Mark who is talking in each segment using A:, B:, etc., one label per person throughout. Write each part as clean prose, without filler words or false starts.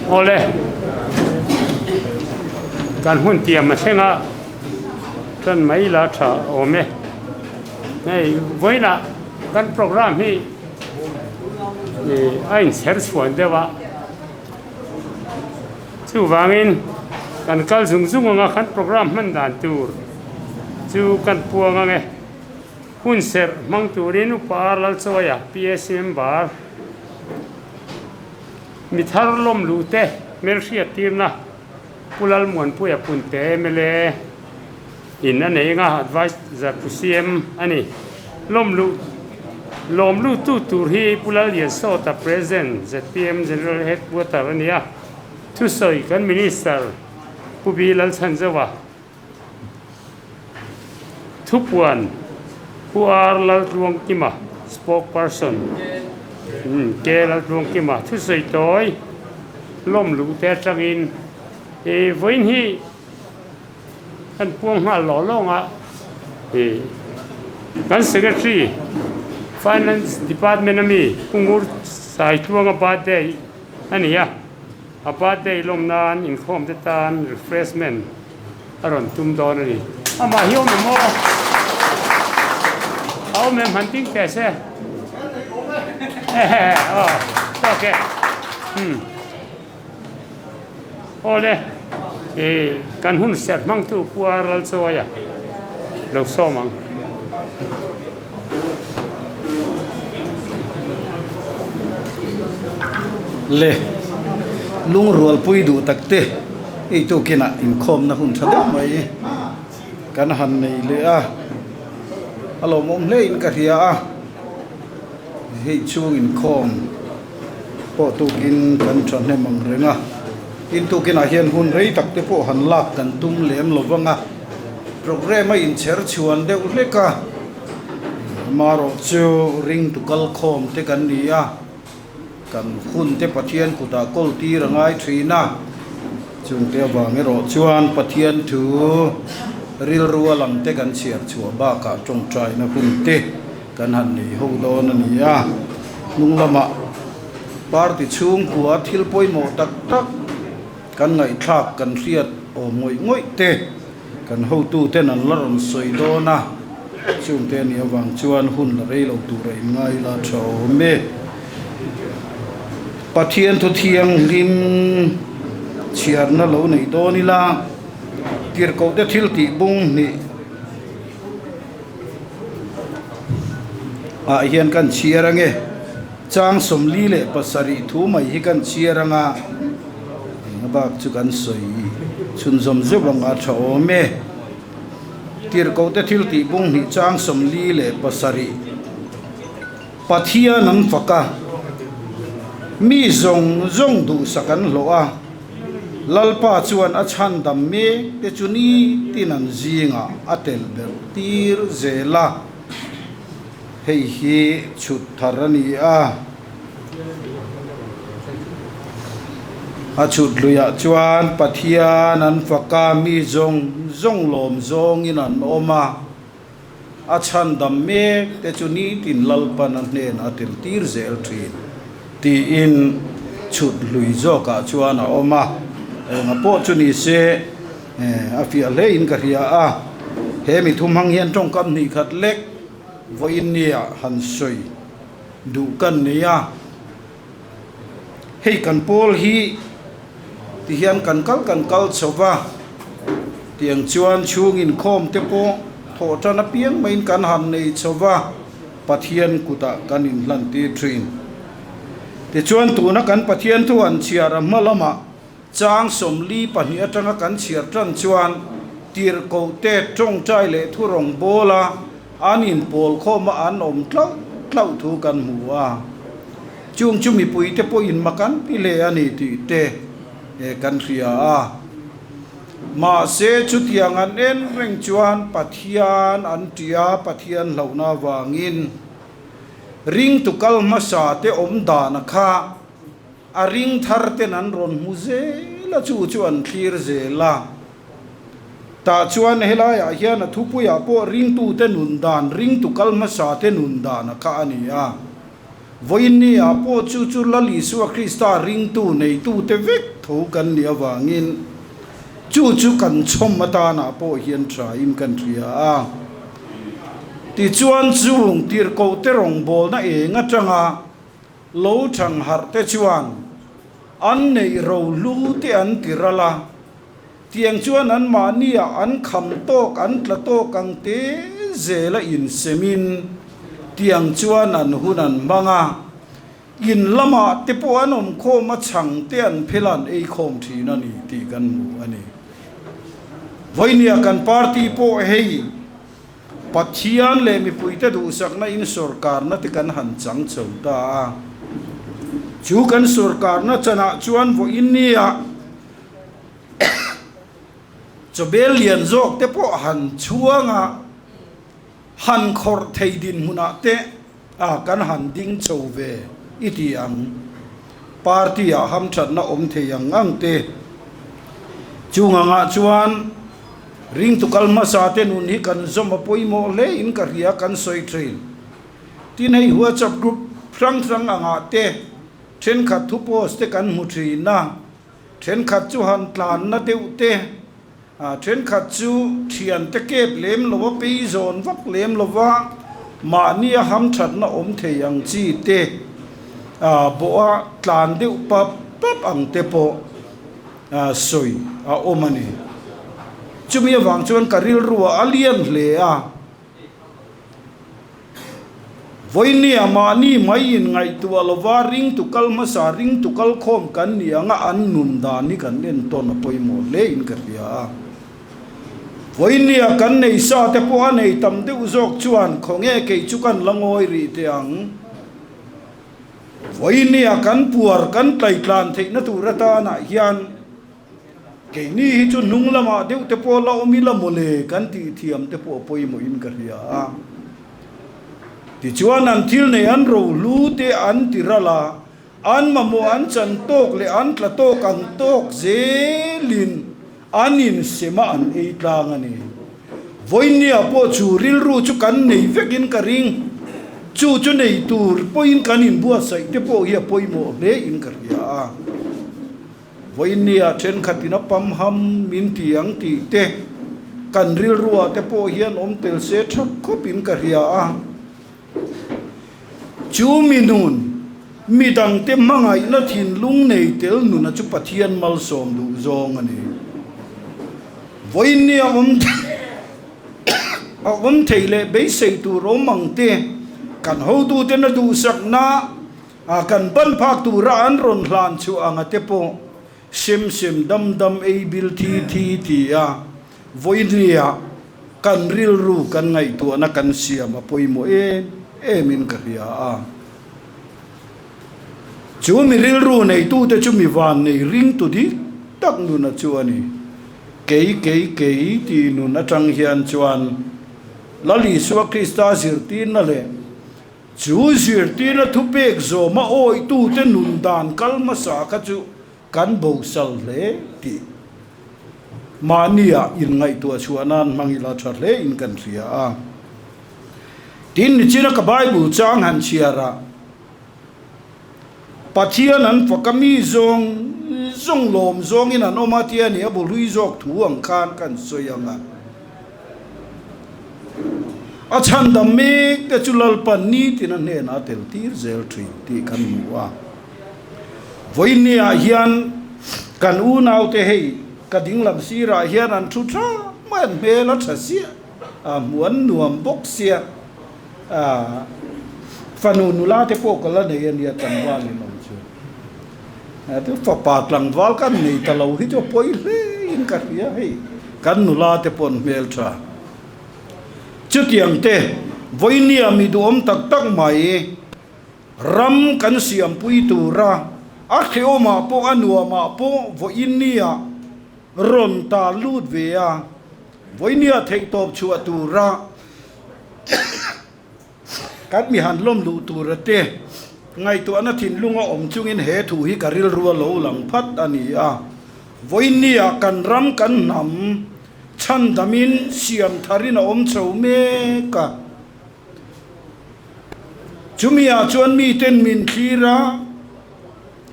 A: Awle, kan hun tiam a thleng a, tan mai la tha awm e. Hei vawiinah kan program hi a inchher chhuan deuh a, chuvangin kan kal zung zung anga kan program hman dan tur chu kan puang ang e. Hun serh hmang turin Upa Lalchawia, PAC member, mi thar lawm luh te hmelhriat tirna Pu Lalmuanpuia Punte mla in a nei anga Adviser to CM a ni. Lawm luh lawm luttu tur hi Pu Lalliansawta President zpm General Headquarter a ni a, thusawi kan Minister Pu B Lalchhanzova, Thupuan Pu R Laltluangkima, Spokesperson, K Laltluangkima thusawi tawi lawm luh te atangin ih vawiin hi kan puang nghal lawh lawng a, ih kan Secretary Finance Department ami Pu Ngur Saitluanga birthday a ni a. A birthday lawm nan inkhawm te tan refreshment a rawn tum dawn a ni. Amah hi awm em aw? A awm em han ting teh se? Ehe aw tawk e. Hmm. Aw le, eh kan hun serh hmangtu Pu Ar Lalchawia lo sawm ang.
B: Le lungrualpui duh tak te hei tukinah inkhawmna hun tha deuh mai kan han nei leh a, a lawmawm hle in ka hria a, hei chhung inkhawm pawh tukin kan thahnem ang reng a, tin tukinah hian hun rei tak te pawh han lak kan tum lem lo vang a. Programme a inchher chhuan deuh hlek a, amaherawh chu ringtu kal khawm te kan ni a, kan hun te Pathian kutah kawl tir a ngai thin a, chungte avang erawh chuan Pathian thu rilru a lam te kan chhiar chhuah bakah tawngtaina hun te kan han nei ho dawn a ni a, hnung lamah party chhungkua thil pawimawh tak tak Kan ngaihthlak kan hriat awm ngawih ngawih te kan hotu ten an la rawn sawi dawn a, chungte a nih avang chuan hun la rei lo tur a inngai la tha awm e. Pathian thu thianghlim chhiarna lo nei dawn ila, tirhkoh te thil tih bung hnih ah hian kan chhiar ange. Chang 47 thu mai hi kan chhiar anga, eng bak chu kan sawi chhunzawm zeuh anga tha awm e. Tirhkoh te thil tih bung hnih chang 47 Pathian an fak a, mi zawng zawng duhsak an hlawh a, Lalpa chuan a chhandam mek te chu nitin an zingah a tel ber tir zel a. Hei hi chhut thar a ni a, a chhut luiah chuan Pathian an fak a, mi zawng zawng lawm zawngin an awm a, a chhandam mek te chu nitin Lalpan a hnenah a tel tir zel thin tiin chhut lui zawkah chuan a awm a, enga pawh chu ni se a fiah hlein ka hria a, he mi thum hmang hian tawngkam hnih khat lek. Vawiin nia han sawi duh kan nei a, hei kan pawl hi tihian kan kal kan kal chho va, tiang chuan chhung inkhawm te pawh thawh tan apiang maiin kan han nei chho va, Pathian kutah kan inhlan tir thin. Tichuan tuna kan Pathian thu han chhiar a hma lamah Chang 42 atanga kan chhiar tan chuan tirhkoh te tawngtai leh thurawng bawla an inpawl khawma an awm tlauh tlauh thu kan hmu a. Chung chu mipuite pawhin mak an ti hle a ni tih te kan hria a. Mahse chutiang an en reng chuan Pathian an tia Pathian hlauhna avangin ringtu kal hmasa te awm dana kha A ring thar ten an rawn hmu zel a, chu chu an thlir zel a. Tah chuan helaiah hian a thupuiah pawh ringtute nun dan, ringtu kal hmasa te nun dan a kha a ni a. Vawiinni ah pawh chu chu Lal Isua Krista ringtu neitute vek tho kan nih avangin chu chu kan chhawm atanah pawh hian thain kan hria a. Tichuan chung tirhkohte rawngbawlna eng atanga lo thang harh te chuan an neih rohlu te an ti ral a, tiang chuan anmahni ah an kham tawk an tla tawk ang te zel a insemin tiang chuan an hun an hmang a, in lamah te pawh an awm khawm a chhang te an phel a an ei khawm thin a ni tih kan hmu a ni. Vawinia kan party pawh hei. Pathian leh mipuite duhsakna in sawrkarna te kan han chang chho ta a. Chu kan sawrkarna chanah chuan vawiin nia chawbel lian zawk te pawh han chhuang a, han khawrh thei dinhmunah te a kan han ding chho ve i ti ang. Party ah hamthatna awm thei ang ang te. Chung angah chuan ringtu kal hmasa te nun hi kan zawm a pawimawh hle in ka hria kan sawi thin. Tin hei WhatsApp group hrang hrang angah te thenkhat thu post te kan hmu thin a, thenkhat chu han tlanna deuh te, Thenkhat chu thiante kep lem lo a, pei zawn vak lem lo va, mahni a hamthatna awm thei ang chi te bawh a tlan deuh pap pap ang te pawh sawi a awm a ni. Chumi avang chuan ka rilru a lian hle a. Vawinia mahni mai in ngaihtuah lova ringtu kal hmasa, ringtu kal khawm kan ni anga an nun dan hi kan entawn a pawimawh hle in ka hria a. Vawinia kan nei sa te pawh a nei tam deuh zawk chuan khawnge kei chu kan la ngawi rih teh ang. Vawinia kan puar kan tlaitlan theihna tur atanah hian Keini hi chu hnung lamah deuh te pawh la awm ila mawle kan tih thiam te pawh a pawimawhin ka hria a. Tichuan an thil nei an rohlu te an ti ral a, an mamawh an chan tawk leh an tla tawk ang tawk zelin an insem a an ei tlang a ni. Vawinia pawh chu rilru chu kan nei vekin ka ring. Chu chu nei tur pawhin kan inbuatsaih te pawh hi a pawimawh hle in ka hria a. Vawinia thenkhatin a pamham min ti ang tih te kan rilruah te pawh hian awm tel se tha khawpin ka hria a. Chu mi nun, mi dangte hmangaihna thinlung nei tel nuna chu Pathian malsawm duh zawng a ni. Vawinia awm a awm thei leh beisei tur awm ang te kan hotuten a duhsakna A kan ban phak tura an rawn hlan chhuah anga te pawh sem sem dam dam ei bil thi thi ti a, vawinia kan rilru kan ngaihtuahna kan siam a pawimawh em em in ka hria a. Chu mi rilru neitute chu mi van nei ringtu dik tak nuna chu a ni. Kei kei kei tih nun atang hian chuan Lal Isua Krista zirtirna leh Chu zirtirna thupek zawma awihtute nun dan kal hmasa kha chu kan bosal hle tih mahnia inngaihtuah chhuah nan hmang ila tha hle in kan hria a. Tin, nichina ka Bible chang han chhiar ah, Pathian an fak a, mi zawng zawng lawm zawngin an awm a tia ni a bu hlui zawk thu ang khan kan sawi ang a. A chhandam mek te chu Lalpan nitin a hnenah a tel tir zel thin tih kan hmu a. Vawiinniah hian kan unaute hei ka dinglam sirah hian an thu tha mai, an hmel a tha siah a, hmuh an nuam bawk sia. Fanu nula te pawh ka la nei a nia tlangval in awm chu. Fapa tlangval kan nei ta lo hi chu a pawi hle in ka hria hei kan nula te pawh an hmel tha. Chutiang te vawinia mi duhawm tak tak mai ram kan siampui tura a hrehawmah pawh a nuamah pawh vawinia rawn ta lut ve a vawinia theihtawp chhuah tura Kan mi han lawm luh tura te ngaihtuahna thinlunga awm chungin he thu hi ka rilru a lo lang phat a ni a. Vawiinniah kan ram kan hnam chhandamin siam tharin a awm chho mek a. Chumiah chuan miten min thlir a,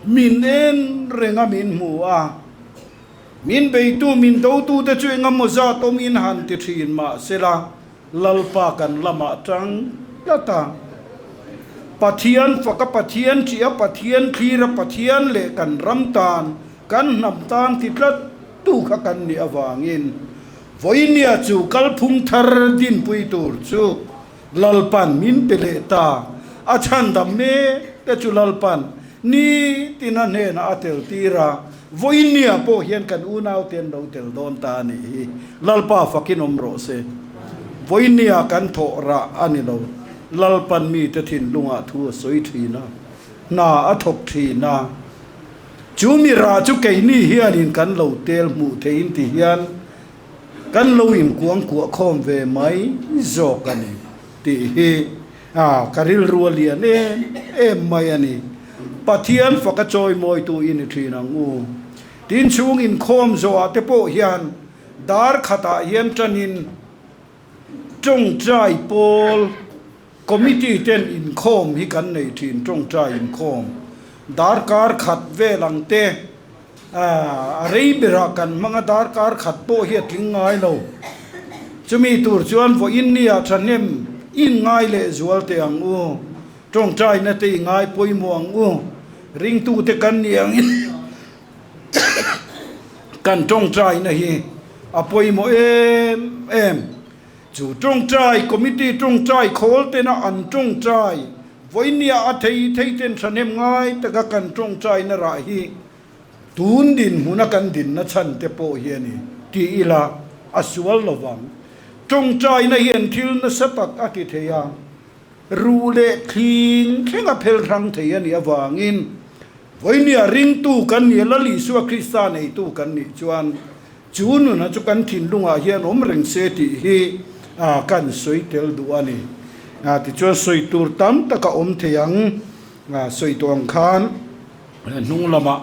B: min en reng a min hmu a. Min beitu, min dotute chu engemaw zat awmin han ti thin mah sela, Lalpa kan lamah tang tlat a. Pathian faka Pathian ṭih a, Pathian thlir a, Pathian leh kan ram tan, kan hnam tan ti tlat tu kha kan nih avangin vawinia chu kalphung thar dinpui tur chu Lalpan min pe leh ta. A chhandam mek te chu Lalpan nitin a hnenah a tel tir a, vawinia pawh hian kan unaute an lo tel dawn ta a nih hi. Lalpa fakin awm rawh se. Vawinia kan thawh rah a ni lo. Lalpan mite thinlungah thu a sawi thin a, hna a thawk thin a. Chu mi rah chu keini hianin kan lo tel hmuh theihin ti hian kan lo inkuangkuah khawm ve mai zawk a ni tih hi ka rilru a lian em em mai a ni. Pathian faka chawimawitu i ni thin ang u. Tin chhung inkhawm zawhah te pawh hian dar khatah hian tanin tawngtai pawl Committee ten inkhawm hi kan nei thin, tawngtai inkhawm darkar khat vel ang te a rei berah kan hmang a, darkar khat pawh hi a tling ngai lo. Chumi tur chuan vawiin nia thahnem in ngai leh zual teh ang u, tawngtaina te i ngai pawimawh ang u, ringtute kan nih angin kan tawngtaina hi a pawimawh em em. Chu tawngtai committee tawngtai khawl tena an tawngtai vawinia a thei thei ten thahnem ngai taka kan tawngtaina rah hi tun dinhmuna kan dinna chhan te pawh hi a ni tih ila a sual lovang. Tawngtaina hian thil nasa tak a ti thei a, ruh leh thling thleng a phel hrang thei a nih avangin vawinia ringtu kan nih a Lal Isua Krista neitu kan nih chuan Chu nuna chu kan thinlungah hian awm reng se tih hi kan sawi tel duh a ni. Tichuan sawi tur tam tak a awm thei ang. Sawi tawh ang khan hnung lamah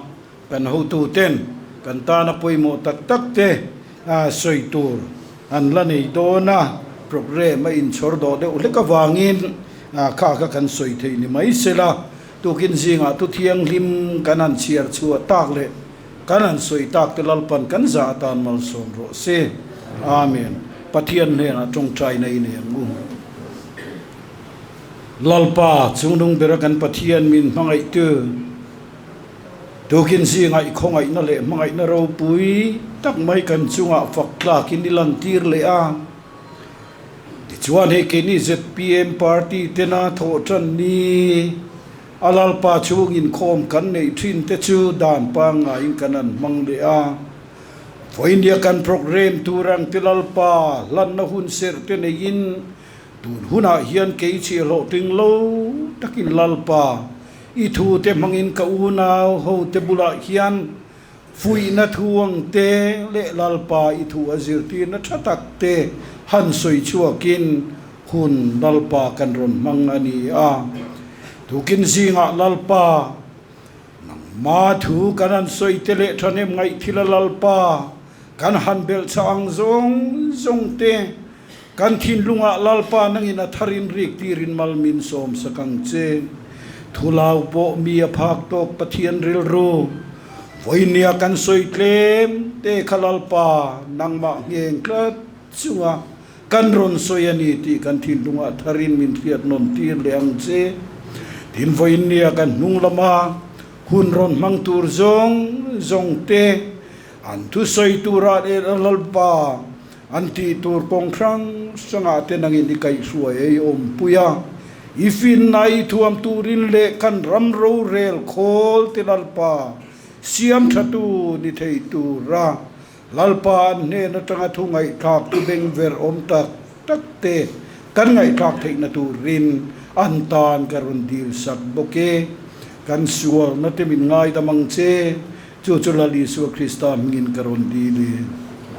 B: kan hotuten kan tana pawimawh tak tak te sawi tur an la nei dawn a, programme a inchhawr dawh deuh hlek avangin kha kha kan sawi thei ni mai sela. Tukin zingah thu thianghlim kan han chhiar chhuah tak leh Kan han sawi tak te Lalpan kan zah atan malsawm rawh se. Amen. Pathian hnenah tawngtaina i nei ang u. Lalpa, chungnung bera kan Pathian min hmangaihtu, tukin zingah i khawngaihna leh hmangaihna ropui tak mai kan chungah fak tlakin i lantir leh a. Tichuan hei keini zpm party tena thawh tan ni. A Lalpa chhung inkhawm kan neih thin te chu dan pangngaiin kan han hmang leh a. Vawinia kan programme tur ang ti Lalpa hlanna hun serh te neiin tun hunah hian kei chhiah hlawhtling lo takin Lalpa i thu te hmangin ka unau ho te bulah hian fuihna thu ang te leh Lalpa i thu a zirtirna tha tak te han sawi chhuakin Hun Lalpa kan rawn hmang a ni a, tukin zingah Lalpa, nangma thu kan han sawi te leh thahnem ngaih thil a Lalpa kan han belh chah ang zawng zawng te, kan thinlungah Lalpa nangin a tharin rik tirin mal min sawm sak ang che. Thulau pawh mi a phak tawk Pathian rilru, vawinia kan sawi tlem te kha Lalpa nangmah ngheng tlat chunga Kan rawn sawi a ni tih kan thinlungah tharin min hriat nawn tir leh ang che. Tin, vawiinnia kan hnung lama hun rawn hmang tur zawng zawng te, an thusawi turah leh Lalpa an tih tur kawng hrang hrangah te nangin i kaihhruai ei awmpui a, i finna i thuam turin leh kan ram rorel khawl te Lalpa siam thatu ni thei tura Lalpa an hnen atanga thu ngaihthlak thu bengver awm tak tak te kan ngaihthlak theihna turin an tan ka rawn dil sak bawk e. Kan sualna te min ngaidam ang che, chu chu Lal Isua Krista hmingin ka rawn dil e.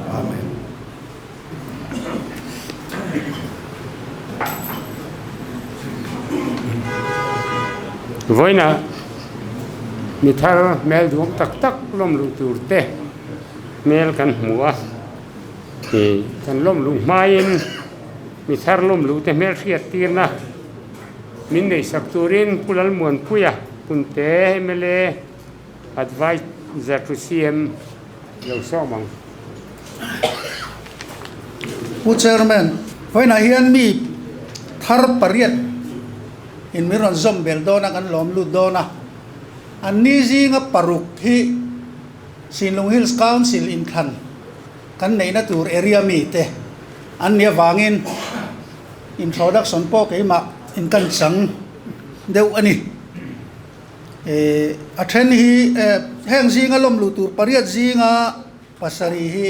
B: Amen.
A: Vawiinah mi thar hmel duam tak tak lawm luh tur te hmel kan hmu a, ih kan lawm luh hmain mi thar lawm luh te hmel hriat tirna Min neihsak turin Pu Lalmuanpuia Punte mla Adviser to CM lo sawm ang.
C: Pu Chairman, vawiinah hian mi thar pariat in min rawn zawm bel dawn a, kan lawm lut dawn a. An ni zinga paruk hi Sinlung Hills Council inthlan kan neihna tur area mite an nih avangin introduction pawh keimah in kan chang deuh a ni. A then hi heng zinga lawm luh tur pariat zinga pasarih hi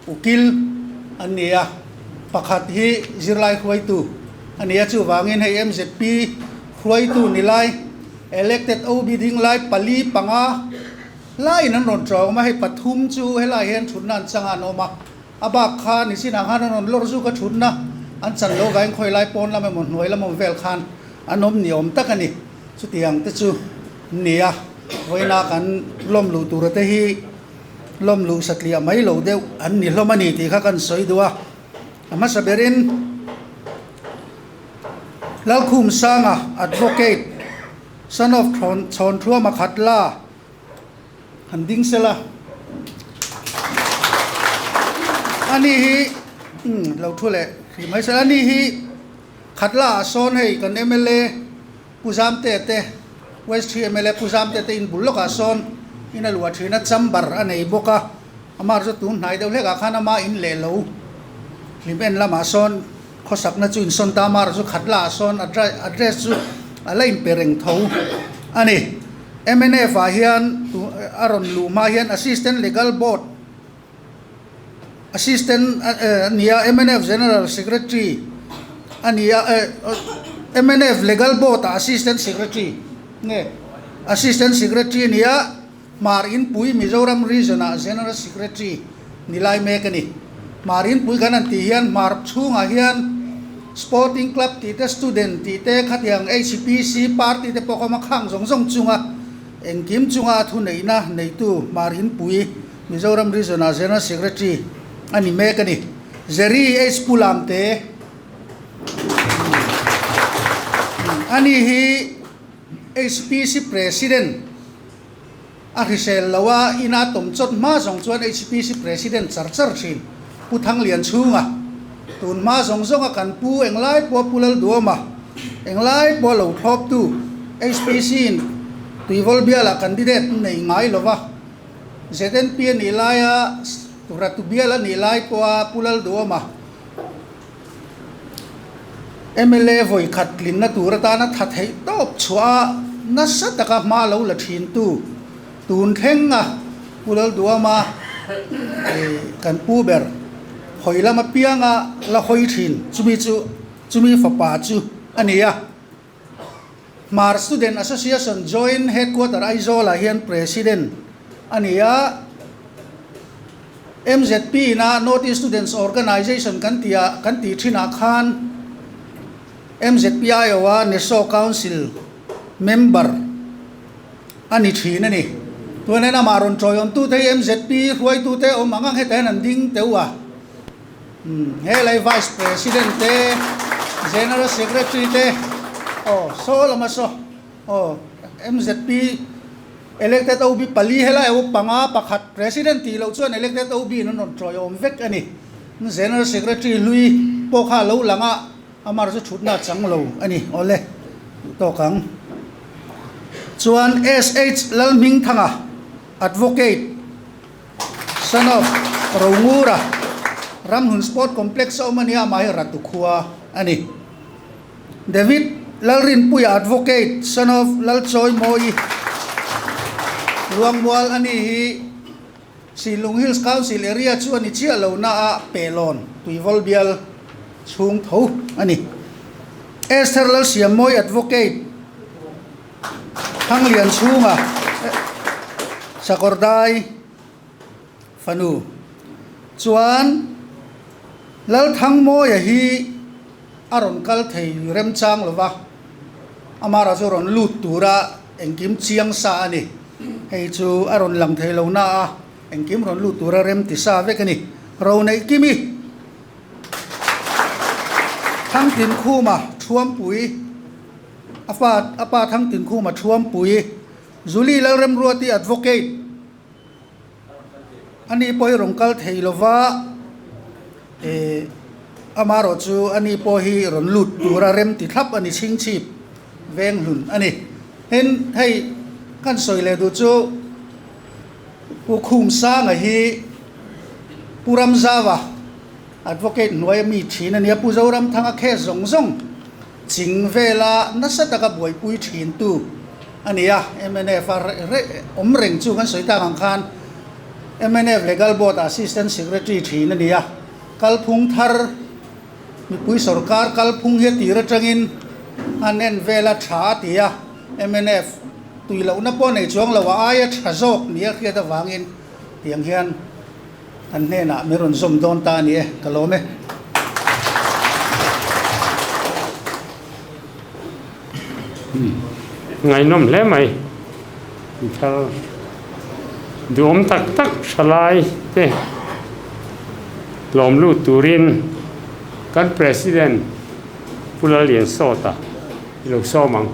C: ukil an ni a, pakhat hi zirlai hruaitu a ni a, chuvangin hei MZP hruaitu ni lai elected OB ding lai pali panga laiin an rawn tawng a, hei pathum chu helaiah hian thutna an chang a an awm a, a bak kha nichinah khan an rawn lawr zuk a thutna an chan lo vangin khawi lai pawn lam emaw hnuai lam awm vel khan an awm ni awm tak a ni. Chutiang te chu nia, vawiina kan lawm luh tura te hi lawm luh satliah mai lo deuh an ni hlawm a ni tih kha kan sawi duh a. A hmasa berin Lalkhum Sanga Advocate, son of Chhawnthuama Khatla han ding sela. Ani hi lo thu leh hrih mai sela. Ani hi Khatla ah sawn hei kan mla Pu Zamte te, West Tree mla Pu Zamte te in bul lawkah sawn in a luah thin a, chamber a nei bawk a, amah chu tun hnai deuh hlekah khan ama in leh lo hlim en lamah sawn khawsakna chu insawn ta, amah chu Khatla ah sawn address chu a la inpe reng tho a ni. Mnf ah hian a rawn luh hma hian Assistant Legal Board Assistant a ni a, mnf General Secretary a ni a, mnf Legal Board ah Assistant Secretary nge Assistant Secretary a ni a, Hmar Inpui Mizoram Region ah General Secretary ni lai mek a ni. Hmar Inpui kan han tih hian Hmar chhungah hian Sporting Club tih te, Student tih te, khatiang HPC party te pawh kha awm a, khang zawng zawng chunga engkim chunga a thuneihna neitu Hmar Inpui Mizoram Region ah General Secretary a ni mek a ni. Jerry H. Pulamte a ni hi HPC President a hrisel lo a, ina tawm chawt hma zawng chuan HPC President char char thin Pu Thanglian chhunga tun hma zawng zawnga kan pu englai pawh Pu Lalduama englai pawh lo thlawptu HPC in Tuivawl bialah candidate nei ngai lova. ZNP a nih laia Ratu bial a nih lai pawha Pu Lalduama mla vawi khat tlinna tur atana tha theih tawp chhuah a nasa taka hma lo la thintu tun thlenga Pu Lalduama kan pu ber hawi lam apianga la hawi thin chumi chu chumi fapa chu a ni a. Hmar Student Association Joint Headquarter Aizawl ah hian President a ni a, MZP ina North East Students Organisation kan tih ah kan tih thin ah khan MZP aiawha NESO Council member a ni thin a ni. Tuanin amah rawn tawiawmtute hi MZP hruaitute awm ang ang hetah hian an ding teuh a. Helai Vice President te, General Secretary te, aw saw lama saw, aw MZP elected OB pali helai aw panga pakhat President tih loh chuan elected OB in an rawn tawiawm vek a ni. General Secretary hlui pawh kha a lo lang a, amar chu thutna a chang lo a ni. Awle, duh tawk ang. Chuan SH Lalhmingthanga, Advocate. Son of Rongura, Ramhlun Sport Complex a awm a nia, amah hi Ratu khua a ni. David Lalrinpuia Advocate, son of Lalchawimawi Luangmual a ni hi Silung Hills Council area chu a ni chiah lo na a Pehlawn Tuivawl bial chhung tho a ni. Esther Lalsiammawi Advocate, Thanglian chhunga Sakawrdai fanu chuan Lalthangmawia hi a rawn kal thei remchang lo va, amara chu rawn lut tura engkim chiang sa a ni. Hei chu a rawn lang thei lo na a, engkim rawn lut tura rem ti sa vek a ni. Roneihkimi Thangtinkhuma Thuampui. A fa a pa Thangtinkhuma Thuampui, Julie Lalremruati Advocate a ni pawh hi rawn kal thei lova, eh amaherawh chu a ni pawh hi rawn lut tura rem ti thlap a ni chhingchhip veng hlun a ni. Tin, hei kan sawi leh duh chu Pu Khumsanga hi Pu Ramzava Advocate hnuaia mi thin a nia, Pu Zoramthanga case zawng zawng ching vela nasa taka buaipui thintu a ni a, mnf a awm reng chu kan sawi tak ang khan mnf Legal Board ah Assistant Secretary thin a ni a, kalphung thar mipui sorkar kalphung hi a tir atangin an en vela tha a ti a, mnf tui lohna pawh nei chuang lo a aia tha zawk nia hriat avangin tiang hian Kan hnenah min rawn zawm dawn ta a ni e, ka lawm e.
A: Ngaihnawm hle mai. Thar duhawm tak tak thalai te lawm lut turin kan President Pu Lalliansawta i lo sawm ang.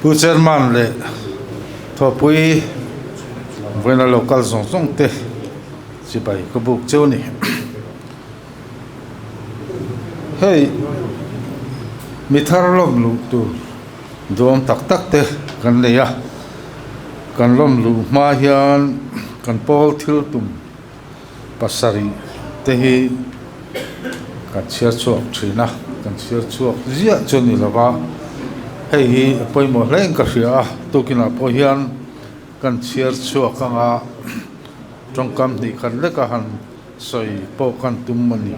B: Pu Chairman leh Thawhpui vawiina lo kal zawng zawng te chibai ka buk cheu a ni. Hei mi thar lawm luh tur duhawm tak tak te kan nei a, kan lawm luh hma hian kan pawl thil tum pasarih te hi kan chhiar chhuak thin a, kan chhiar chhuak ziah chu a ni lo va, hei hi a pawimawh hle in ka hria a, tukinah pawh hian kan chhiar chhuak anga tawngkam hnih khat lek a han sawi pawh kan tum a ni.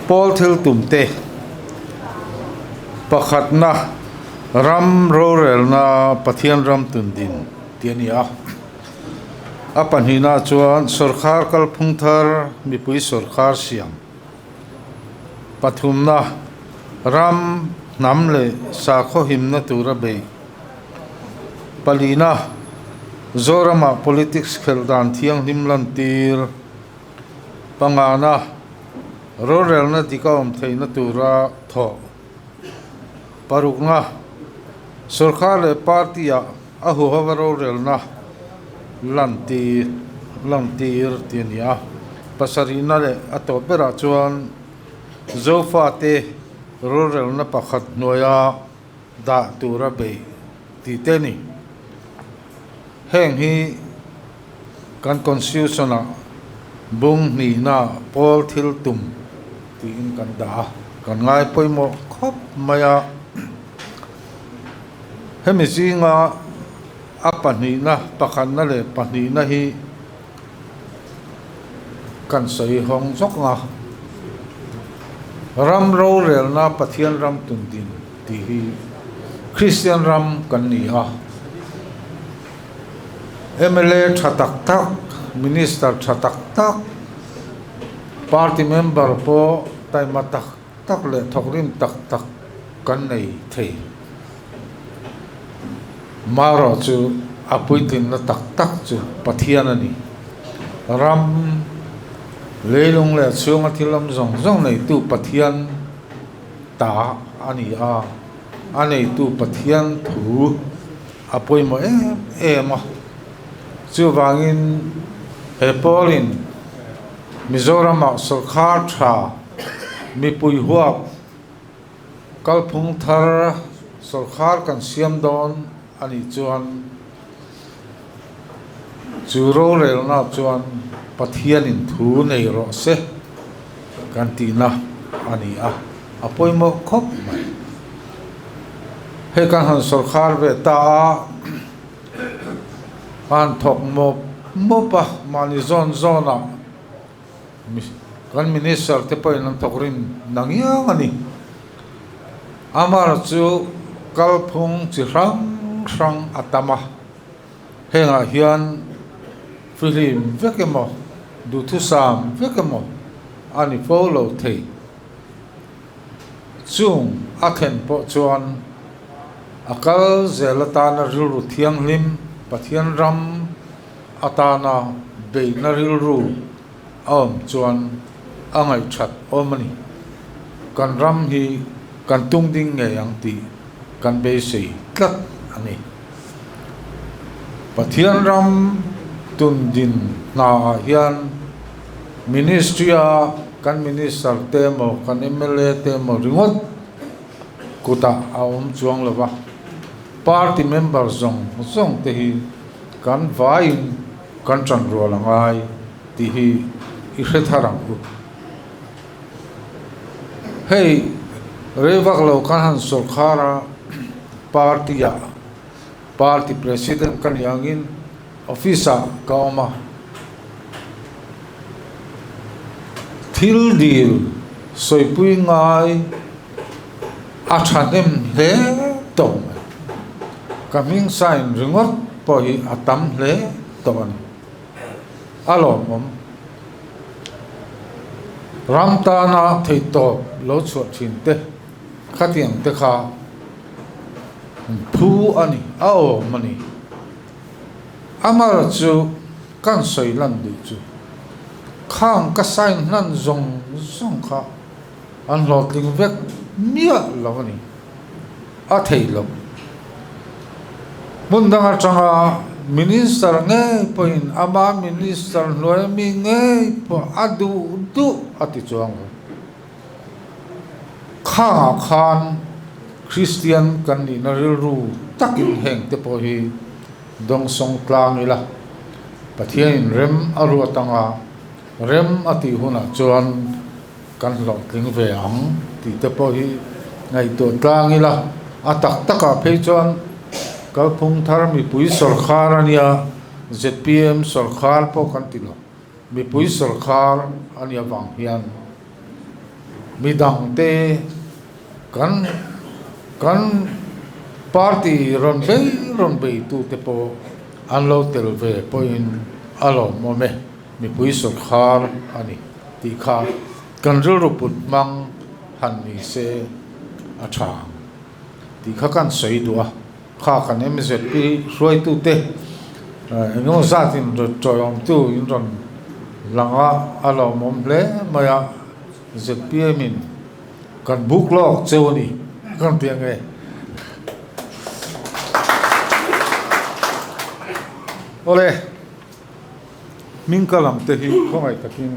B: Pawl thil tum te pakhatna ram rorelna Pathian ram tun din tih a ni a. A pahnihna chuan sawrkhar kalphung thar mipui sawrkhar siam pathumna ram hnam leh sakhaw himna tura beih Palina, Zoramah politics khelh dan thianghlim lantir. Pangana, Rorelna dik a awm theihna tura thawh. Parukna, Sorkar leh party-ah a huhova rorelna lantir lantir tih a ni a. Pasarihna leh a tawp berah chuan Zofate rorelna pakhat hnuaia dah tura beih tih te a ni. Heng hi kan Constitution ah bung hnihna pawl thil tum tiin kan dah a, kan ngai pawimawh khawp mai a. Hemi zinga a pahnihna, pakhatna leh pahnihna hi kan sawi hawng zawk ang a, ram rorelna Pathian ram tun din tih hi Kristian ram kan ni a, mla tha tak tak, minister tha tak tak, party member pawh taima tak tak leh thawkrim tak tak kan nei thei. Marawh chu a puitlinna tak tak chu Pathian a ni. Ram, leilung leh a chhunga thil awm zawng zawng neitu Pathian ta a ni a, a neitu Pathian thu a pawimawh em em a. Chuvangin he pawlin Mizoramah sawrkhar tha mipui huap, Kalphung thar sawrkhar kan siam dawn a nih chuan chu rorelna chuan Pathianin thu nei rawh se kan tihna a ni a, a pawimawh khawp mai. Hei kan han sawrkhar ve ta a, a han thawk mawp mawp a, mahni zawn zawnah. Kan minister te pawhin an thawk rim na ngiang a ni. Amar chu kalphung chi hrang hrang a tam a, hengah hian fihlim vek emaw duhthusam vek emaw a ni fo lo thei. Chung a thlen pawh chuan.
D: A kal zel atana rilru thianghlim, Pathian ram atana beihna rilru a awm chuan a ngaihthat awm a ni. Kan ram hi kan tung ding ngei ang tih kan beisei tlat a ni. Pathian ram tun din hnaah hian Ministry-a kan Minister te emaw kan mla te emaw ringawt kutah a awm chuang lo va, party member zawng zawng te hi kan vaiin kan ṭan rual a ngai tih hi i hre thar ang u. Hei rei vak lo kan han sawrkhar a, party ah party president ka nih angin office ah ka awm a, thil dil sawipui ngai a thahnem hle tawh mai. Ka hming sign ringawt pawh hi a tam hle tawh a ni. A lawmawm. Ram tana theihtawp lo chhuah thin te khatiang te kha phu a ni, a awm a ni. Amar chu kan sawi lan duh chu khang ka sign hlan zawng zawng kha an hlawhtling vek miah lo a ni. A theih loh. Hmun dang atanga Minister ngei pawhin ama Minister hnuai mi ngei pawh a duh duh a ti chuang lo. Khangah khan Kristian kan nihna rilru takin heng te pawh hi dawngsawng tlang ila, Pathianin rem a ruat anga rem a tih hunah chuan Kan hlawhtling ve ang tih te pawh hi ngaihtuah tlang ila, a tak takah phei chuan kalphung thar mipui sawrkhar a nia, zpm sawrkhar pawh kan ti lo, mipui sawrkhar a nih avang hian midangte kan kan party rawn bei rawn beitute pawh an lo tel ve pawhin a lawmawm e. Mipui sawrkhar a ni tih kha kan rilru put hmang han ni se a tha ang tih kha kan sawi duh a, kha kan MZP hruaitute eng emaw zat in rawn tawiawmtu in rawn lang a, a lawmawm hle mai a, zpm in kan buk lawk cheu a ni kan ti ang e. Awle. Hming ka lam te hi khawngaih takin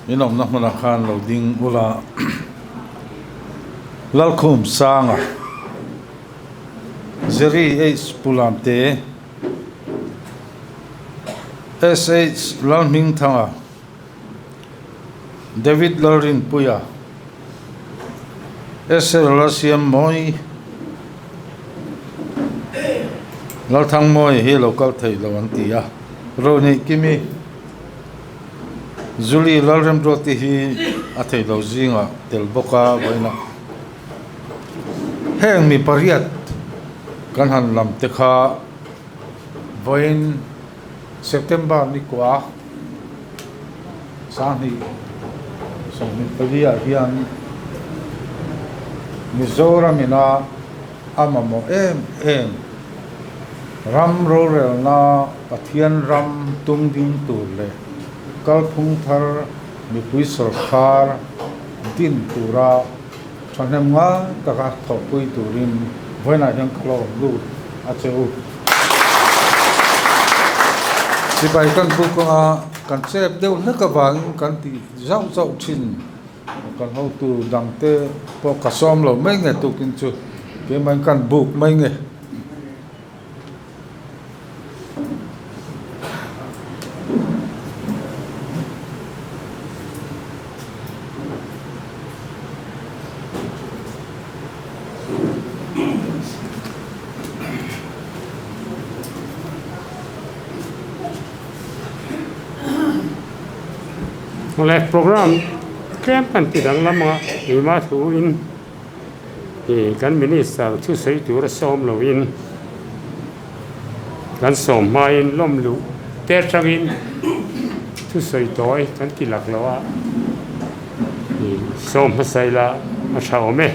D: in awmna hmunah khan lo ding ula Lalkhum Sanga, Jerry H Pulamte, SH Lalhmingthanga, David Lalrinpuia, SL Lalsiammawi, Lalthangmawia hi a lo kal thei lo an ti a, Rohnih Kimi, Julie Lalremruati hi a thei lo zingah tel bawk a vawiinah heng mi pariat kan han lam te kha vawiin September ni kua Sanghnih 24 ah hian Mizoram ina a mamawh em em ram rorelna Pathian ram tum ding tur leh kalphung thar mipui sawrkar din tura thahnem ngai taka thawhpui turin vawiinah hian ka lawm lut a che u. Sipai kan buk anga kan chep deuh hlek avangin kan tih zauh zauh thin kan hotu dangte pawh ka sawm lo mai nge tukin chu keimah in kan buk mai nge.
A: Awle program tlem kan ti danglam a keimah thu in ih kan minister thusawi tur a sawm lo in kan sawm hmain lawm luh te atangin thusawi tawi kan ti lak lo a ih sawm hmasa ila a tha awm e.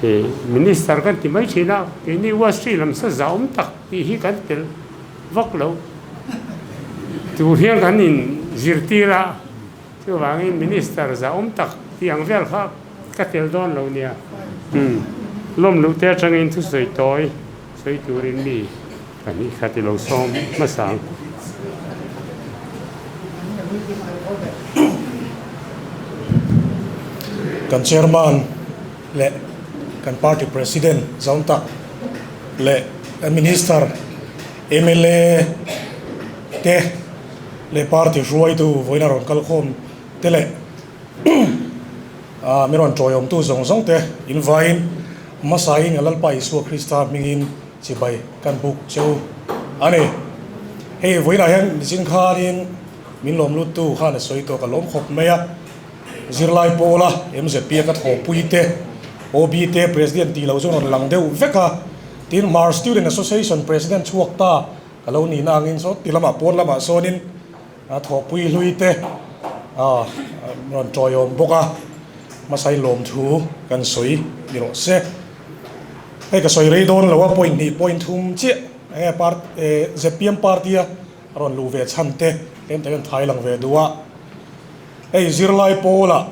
A: Ih Minister kan ti mai thin a, keini Wall Street lam sa zahawm tak tih hi kan tel vak lo. Tur hian kan in zirtir a, chuvangin Minister zahawm tak tih ang vel kha ka tel dawn lo nia. Umm lawm luh te atangin thusawi tawi sawi turin mi pahnih khat i lo sawm hmasa ang.
E: Kan Chairman leh kan Party President Zawntak leh kan Minister, mla te leh Party hruaitu vawiin a rawn kalkhawm te leh mi rawn tawiawmtu zawng zawng te invaiin hmasain a Lalpa Isua Krista hmingin chibai kan buk cheu a ni. Hei vawiinah hian nichin khanin min lawm luttu khan a sawi tawh ka lawm khawp mai a. Zirlai pawla MZP a ka thawhpui te, OB te President tih loh chu rawn lang deuh vek a. Tin, Hmar Student Association President chhuak ta ka lo nihna angin saw ti lamah pawn lamah sawnin a thawhpui hlui te rawn tawiawm bawk a, hmasai lawmthu kan sawi ni rawh se. Hei ka sawi rei dawn lo a, point hnih point thum chiah enge part zpm party a rawn luh ve chhan te tlem te hian thai lang ve duh a. Hei zirlai pawlah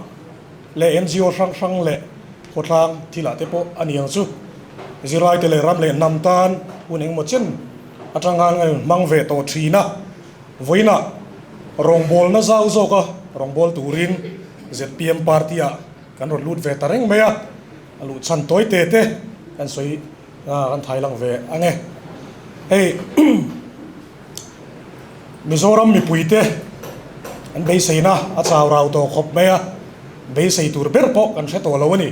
E: leh NGO hrang hrang leh khawtlang thilah te pawh a ni ang chu. Zirlai te leh ram leh hnam tan hun engemaw chen atang khan kan hmang ve tawh thin a. Vawiinah rawngbawlna zau zawka rawngbâwl turin zpm party ah kan rawn lut ve ta reng mai a, a luh chhan tawi te te kan sawi kan thai lang ve ang e. Hei Mizoram mipuite an beiseina a chau rau tawh khawp mai a, beisei tur ber pawh kan hre tawh lo a ni.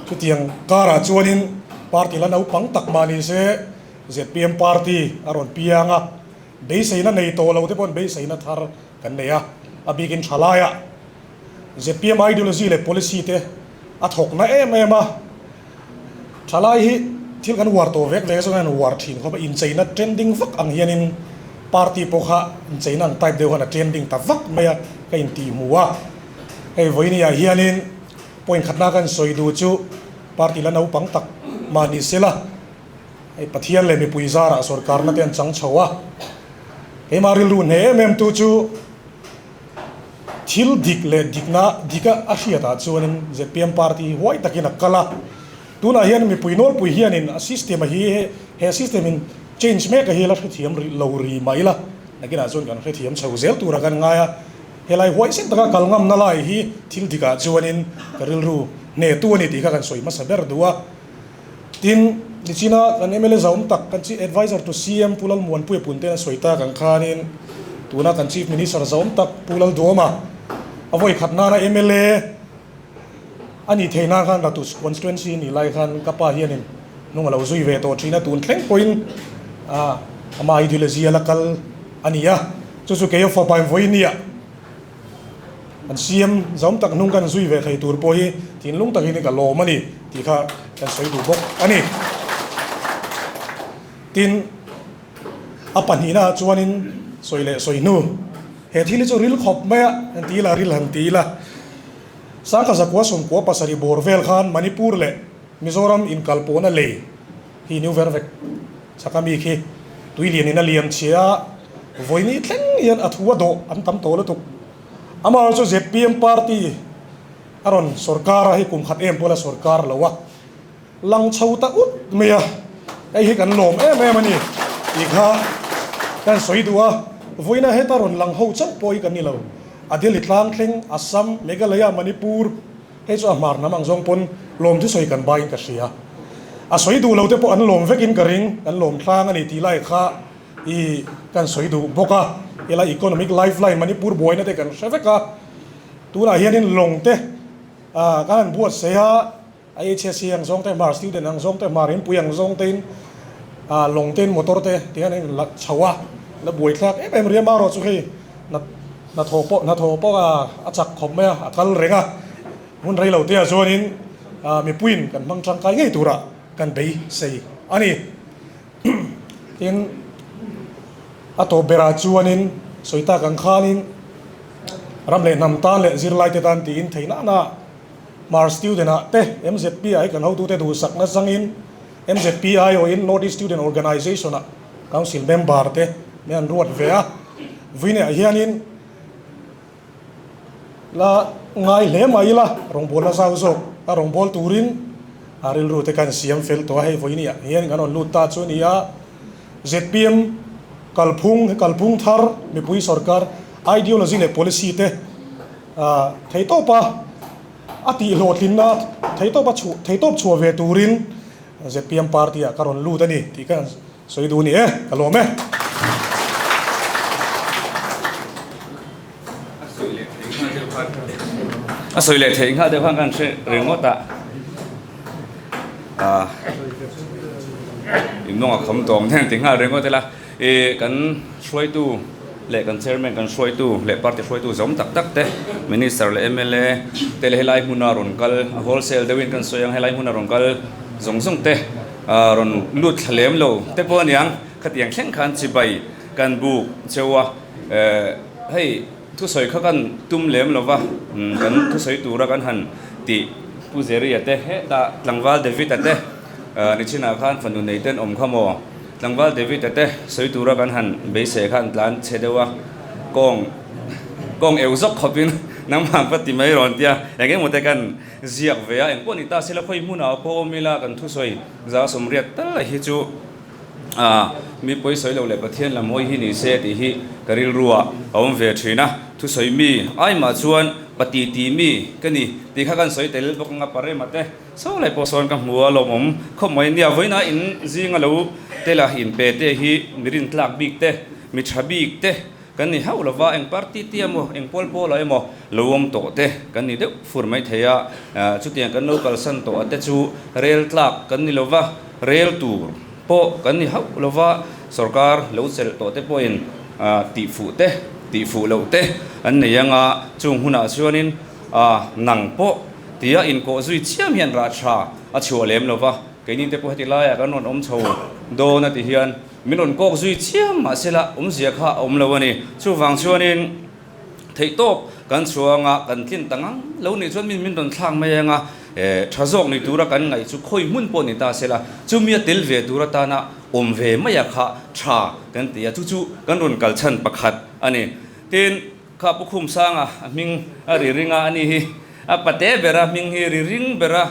E: Chutiang karah chuanin party la naupang tak mah ni se zpm party a rawn piang a, beiseina nei tawh lo te pawhin beiseina thar kan nei a, a bikin tha laiah zpm ideology leh policy te a thawk na em em a, tha lai hi thil kan uar tawh vek vek chuan an uar thin khawp a, incheina trending vak ang hianin party pawh kha incheina ang type deuh khan a trending ta vak mai a, ka intih hmu a, hei vawinia hianin point khatna kan sawi duh chu party la naupang tak mah ni sela. Hei Pathian leh mipui zarah sawrkarna te an chang chho a, keimah rilru hneh em em tu chu thil dik leh dikna dika a hriatah chuanin zpm party hi huai takin a kal a, tunah hian mipui nawlpui hianin a system a hi he system in change mek a hi la hrethiam rih lo ri mai la, nakinah chuan kan hrethiam chho zel tura kan ngai a, helai huaisen taka kal ngamna lai hi thil dikah chuanin ka rilru hnehtu a ni tih kha kan sawi hmasa ber duh a. Tin, nichina kan mla zahawm tak kan Chief Adviser to CM Pu Lalmuanpuia Punte a sawi tak ang khanin tuna kan Chief Minister zahawm tak Pu Lalduama a vawi khat nana mla a nih theih nan khan Ratus constituency nih lai khan ka pa hianin hnung a lo zui ve tawh thin a, tun thleng pawhin ama ideology a la kal a ni a, chu chu kei a fapa in vawi nia. An siam zawm tak hnung kan zui ve thei tur pawh hi thinlung takin ka lawm a ni tih kha kan sawi duh bawk a ni. Tin, a pahnihnaah chuanin sawi leh sawi hnu, he thil hi chu ril khawp mai a, han ti ila, ril han ti ila. Sangkha zakua sawmkua pasarih bawr vel khan Manipur leh Mizoram inkalpawhna lei hi new ver vek chaka mi khi tui lianin a liam chhia a, vawiini thleng hian a thu a dawh an tam tawh lutuk. Amaherawhchu zpm party a rawn sawrkar a, hei kum khat em pawh la sawrkar lo a, lang chho ta ut mai a, hei hi kan lawm em em a ni tih kha kan sawi duh a, vawiina heta rawn lang ho chauh pawh hi kan ni lo, a Delhi tlang thleng, Assam, Meghalaya, Manipur, Hei chu a hmar hnam ang zawng pawn lawm thusawi kan baiin ka hria. A sawi duh lo te pawh an lawm vekin ka ring, kan lawm tlang a ni tih lai kha i kan sawi duh bawk a. Helai economic lifeline Manipur buaina te kan hre vek a, tunah hianin lawng te kan han buatsaih a, IHSC ang zawng te, hmar student ang zawng te, hmar inpui ang zawng tein lawng tein motor te ti hian an la chho a, la buaithlak em em riam erawh chu hei Hnathawh pawh hnathawh pawh a chak khawp mai a, a kal reng a. Hmun rei lo te ah chuanin mipuiin kan hmang tangkai ngei turah kan beisei a ni. Tin, a tawp berah chuanin sawi tak ang khanin ram leh hnam tan leh zirlaite tan tiin theih nana. Hmar Student ah te MZP ah hi kan hotute duhsakna changin MZP aiawhin North East Student Organisation ah Council member te min han ruat ve a. Vuineah hianin la ngai hle mai ila rawngbawlna zau zawk a rawngbâwl turin a rilru te kan siam fel tawh a, hei vawiiniah hian kan rawn lut ta chu a ni a. Zpm kalphung, kalphung thar mipui sorkar ideology leh policy te Theihtawpa a tihhlawhtlinna theihtawpa chhuah theihtawp chhuah ve turin zpm party ah ka rawn lut a ni tih ka sawi duh a ni e, ka lawm e.
F: A sawi leh theih nghal deuh khan kan hre ringawt a, inmawng a kham tawm heng ti nghal ringawt ila. I kan hruaitu leh kan chairman kan hruaitu leh party hruaitu zawm tak tak te, minister leh mla te leh helai hmuna rawn kal a wholesale deuhin kan sawi ang helai hmuna rawn kal zawng zawng te rawn lut thla lem lo te pawh aniang khatiang thleng khan chibai kan buk cheu a, hei thusawi kha kan tum lem lo va, kan thusawi tura kan han tih Pu Zeria te hetah tlangval David-a te nichinah khan fanu nei ten awm kha maw? Tlangval David-a te sawi tura kan han beisei kha an tlan chhe deuh a, kawng kawng eu zawk khawpin nangmah va ti mai rawn tia eng emaw te kan ziak ve a, engpawh ni ta sela khawi hmunah pawh awm ila kan thusawi za sawmriat tal hi chu ah mi pawi sawi lo leh Pathian lam hawi hi ni se tih hi ka rilru ah a awm ve thin a, thusawi mi aimah chuan pati ti mi ka ni tih kha kan sawi tel bawk anga parema te. Saw lai pawh sawn ka hmu a lawmawm khawp mai nia vawiina in zinga lo tela in pe te hi mi rintlak bik te mi tha bik te kan ni hauh lova eng party te emaw eng pawl pawl ah emaw lo awm tawh te kan ni deuh fur mai thei a chutiang kan lo kalsan tawh a te chu rel tlak kan ni lova rel tur pawh kan ni hauh lova sorkar lo chelh tawh te pawhin tihfuh te tihfuh loh te an nei anga chung hunah chuanin nang pawh Tia inkawh zui chiam hian rah tha a chhuah lem lo va, keini te pawh heti laiah kan rawn awm chho dawn a ti hian min rawn kawk zui chiam mahsela awmzia kha a awm lo a ni. Chuvang chuanin theihtawp kan chhuang a, kan tlin ta ngang lo nih chuan min min rawn thlak mai ang a, tha zawk ni tura kan ngaih chu khawi hmun pawh ni ta sela chumi a tel ve tur atana awm ve mai a kha tha kan ti a, chu chu kan rawn kal chhan pakhat a ni. Tin. Kha Pu Khumsanga a hming a ri ring a, ani hi a pate ber a hming hi ri ring ber a,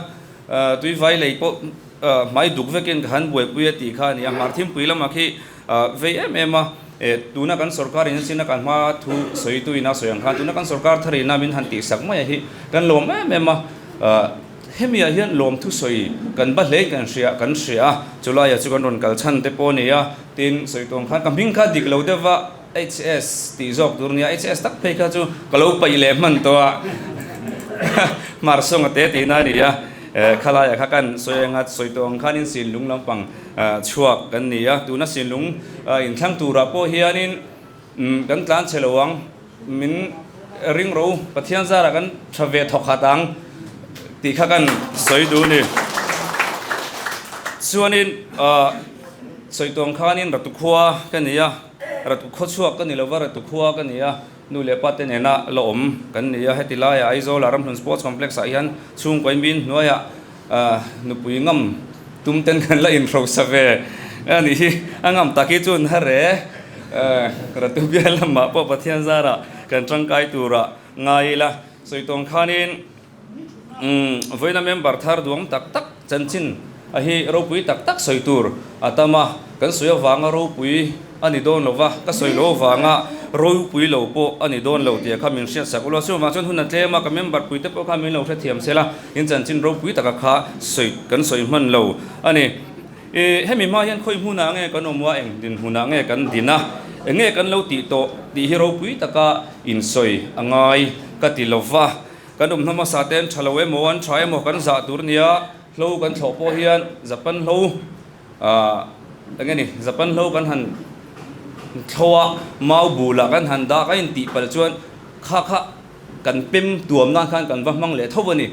F: tuivai lei pawh hmai duk vekin ka han buaipui a tih kha a ni a, hmar thimpui lamah khi vei em em a, tuna kan sorkar in chin a kan hma thu sawitu ina sawi ang khan tuna kan sorkar thar ina min han tihsak mai a hi kan lawm em em a, hemi ah hian lawm thu sawi kan ba hlein kan hria kan hria a, chulaiah chu kan rawn kal chhan te pawh a ni a, tin sawi tawng khan ka hming kha dik lo deuh va. HS tih zawk tur nia, HS tak phei kha chu ka lo paih leh hman tawh a, hmar sawng a te tihna a ni a, khalaiah kha kan sawi anga sawi tawh ang khanin Sinlung lampang chhuak kan ni a, tuna Sinlung inthlang turah pawh hianin kan tlan chhe lo ang, min ring ro Pathian zarah kan tha ve thawk khat ang tih kha kan sawi duh a ni. Chuanin sawi tawh ang khanin Ratukhua ka ni a. Ratu khawchhuak ka ni lova, Ratu khua ka ni a, nu leh pa te nena la awm kan ni a. Heti laiah Aizawla Ramhlun Sports Complex ah hian chhungkaw min hnuaiah nupui ngam tum ten kan la inhrosa ve a nih hi. A ngam tak hi chuan hare Ratu bial lamah pawh Pathian zarah kan tangkai turah ngai ila. Sawi tawng khanin Vawiina member thar duang tak tak chanchin a hi ropui tak tak sawi tur a tam a, kan sawi avanga ropui a ni dawn lo va, ka sawi lo avanga ropui lo pawh a ni dawn lo tih kha min hriat sak ula, chuvang chuan hun a tlem a, ka member pui te pawh kha min lo hrethiam sel a, in chanchin ropui taka kha sawi kan sawi hman lo a ni. I hemi hma hian khawi hmunah nge kan awm a, eng dinhmunah nge kan din a, eng nge kan lo tih tawh tih hi ropui taka insawi a ngai ka ti lo va. Kan awm hmasa te an tha lo emaw an tha emaw kan zah tur nia, hlo kan thlawh pawh hian Japan hlo ah eng nge ni Japan hlo kan han thlo a, mau bulah kan han dah ka intih palh chuan kha kha kan pem tuam nan khan kan va hmang leh tho a ni.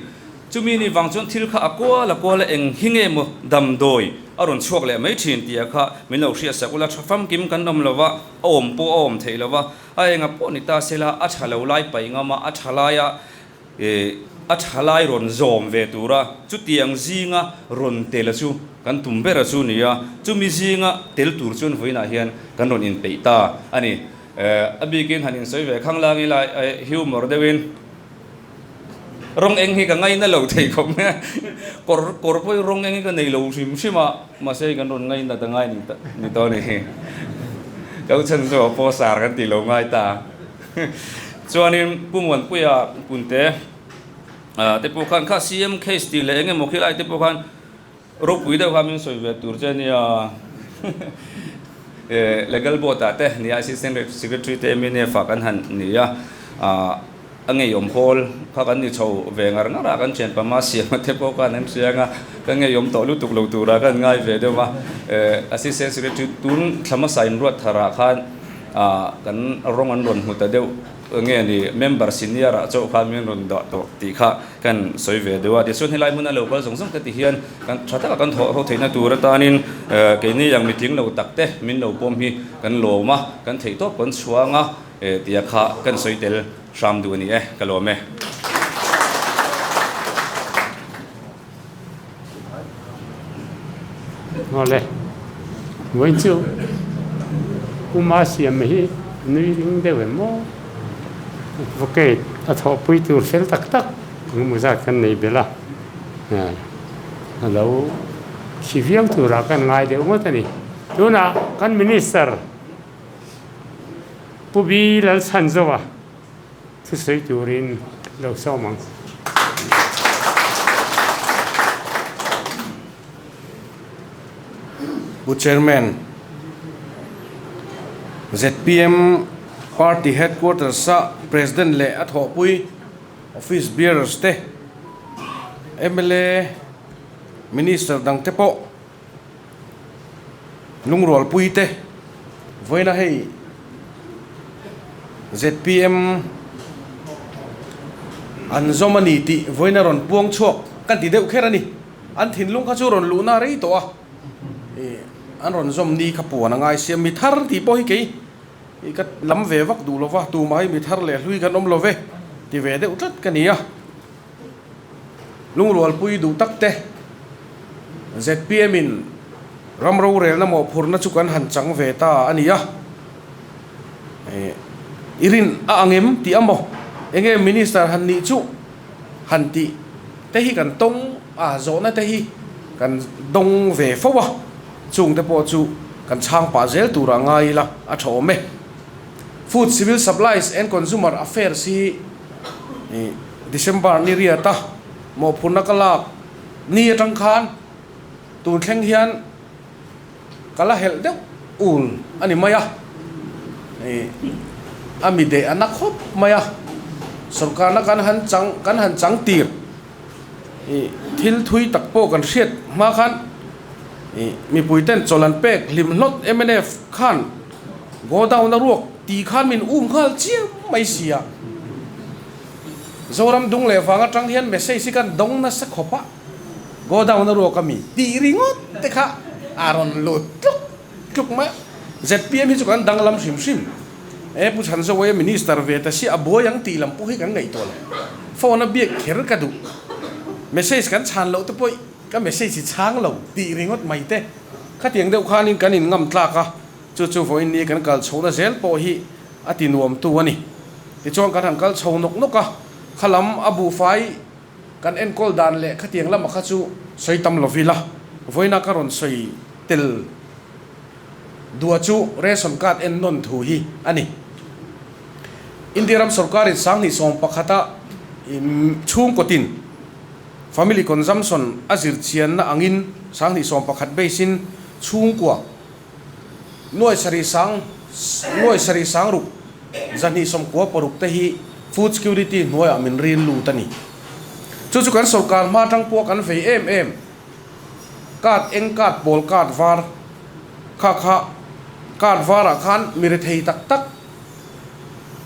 F: Chumi ni vang chuan thil kha a kual a kual a eng hi nge maw damdawi a rawn chhuak leh mai thin tih ah kha min lo hriat sak ula tha famkim kan awm lo va, a awm pawh a awm theih lo va, a enga pawh ni ta sela a tha lo lai paih ngam a, a tha laia a thalai rawn zawm ve tura chutiang zinga rawn tel a chu kan tum ber a chu ni a, chumi zinga tel tur chuan vawiinah hian kan rawn inpeih ta a ni. A bikin han insawi ve khang lang ila humor deuhin rawng eng hi ka ngaina lo thei khawp mai a, kawr kawr pawh hi rawng eng hi ka nei lo hrim hrim a, mahse kan rawn ngaina ta ngai ni tawh a ni. Ka u chhan chu a pawh sar kan tih lo ngai ta. Chuanin Pu Muanpuia Punte te pawh khan kha CM case tih leh eng emaw khi lai te pawh khan ropui deuh kha min sawi ve tur che ania Legal Board ah te nia Assistant Secretary te MNF ah kan han ni a a ngeiawm hawl kha kan ni chho ve ngar ngar a kan thianpa ma siama te pawh khan an hria anga ka ngeiawm tawh lutuk lo turah kan ngai ve deuh a Assistant Secretary tun thla hmasa inruat tharah khan Ah kan rawng an rawn hmu ta deuh nge ni member senior ah chauh khan min rawn dah tawh tih kha kan sawi ve deuh a. Tichuan helai hmuna lo kal zawng zawng te ti hian kan tha taka kan thawh ho theihna tur atanin keini ang mitling lo tak te min lo pawm hi kan lawm a, kan theih tawp kan chhuang a tia kha kan sawi tel hram duh a ni e, ka lawm e.
A: Awle, vawiin chu Puma siam hi nui ring deuh em maw? Advocate a thawhpui tur fel tak tak engemaw zat kan nei belh a, a lo khi viau turah kan ngai deuh ngawt a ni. Tunah kan Minister Pu Bi Lalchhanzoa Thusawi turin lo sawm ang.
G: Pu Chairman, zpm Party Headquarters a President leh a thawhpui Office Bearers te, mla, Minister dang te pawh Lungrualpui te vawiina hei zpm an zawm a ni tih vawiina rawn puang chhuak kan ti deuh kher a ni. An thinlung kha chu rawn luhna rei tawh a, ih an rawn zawm ni kha puan a ngai sia mi thar tih pawh hi kei ih ka lam ve vak duh lo va, tumah hi mi thar leh hlui kan awm lo ve ti ve deuh tlat ka ni a. Lungrualpui duh tak te zpm in ram rorelna mawhphurhna chu kan han chang ve ta a ni a, i rin a ang em tih a maw? Enge Minister han nih chu han tih te hi kan tawng a, zawhna te hi kan dawng ve fo a, chung te pawh chu kan chhang pah zel turah ngai ila a tha awm e. Food, Civil Supplies and Consumer Affairs hi December ni riata mawhphurhna ka lak ni atang khan tun thleng hian ka la helh deuh ul a ni mai a, a mi deh a na khawp mai a, sorkarna kan han chang kan han chang tir thil thui tak pawh kan hriat hma khan mipui ten chawlh an pek hlim hlawt mnf khan Godown a ruak tih khan min um nghal chiam mai sia. Zoram dung leh vang atang hian message hi kan dawng nasa khawp a, Godown a ruak a mi tih ringawt te kha a rawn lut tluk tluk mai a. Zpm hi chu kan danglam hrim hrim. E Pu Chhanzawia Minister ve ta si a buai ang tih lam pawh hi kan ngaihtuah lo. Phone a biak kher ka duh. Message kan chhan loh te pawh ka message hi chhang lo tih ringawt mai te. Khatiang deuh khanin kan inngam tlak a. Chu chu vawiin ni kan kal chhohna zel pawh hi a ti nuamtu a ni. Tichuan kan han kal chho nawk nawk a, khalam a buhfai kan enkawl dan leh khatiang lama kha chu sawi tam lo ila, vawiina ka rawn sawi tel dua chu ration card en nawn thu hi a ni. India ram sorkarin 2011a chhungkaw tin family consumption a zirchianna angin 2011 base in chhungkua Nuai sarih sang nuai sarih sang ruk 296 te hi food security hnuaiah min rin lut a ni. Chu chu kan sorkar hma atang pawh kan vei em em. Card eng card pawl card var kha kha card varah khan mi rethei tak tak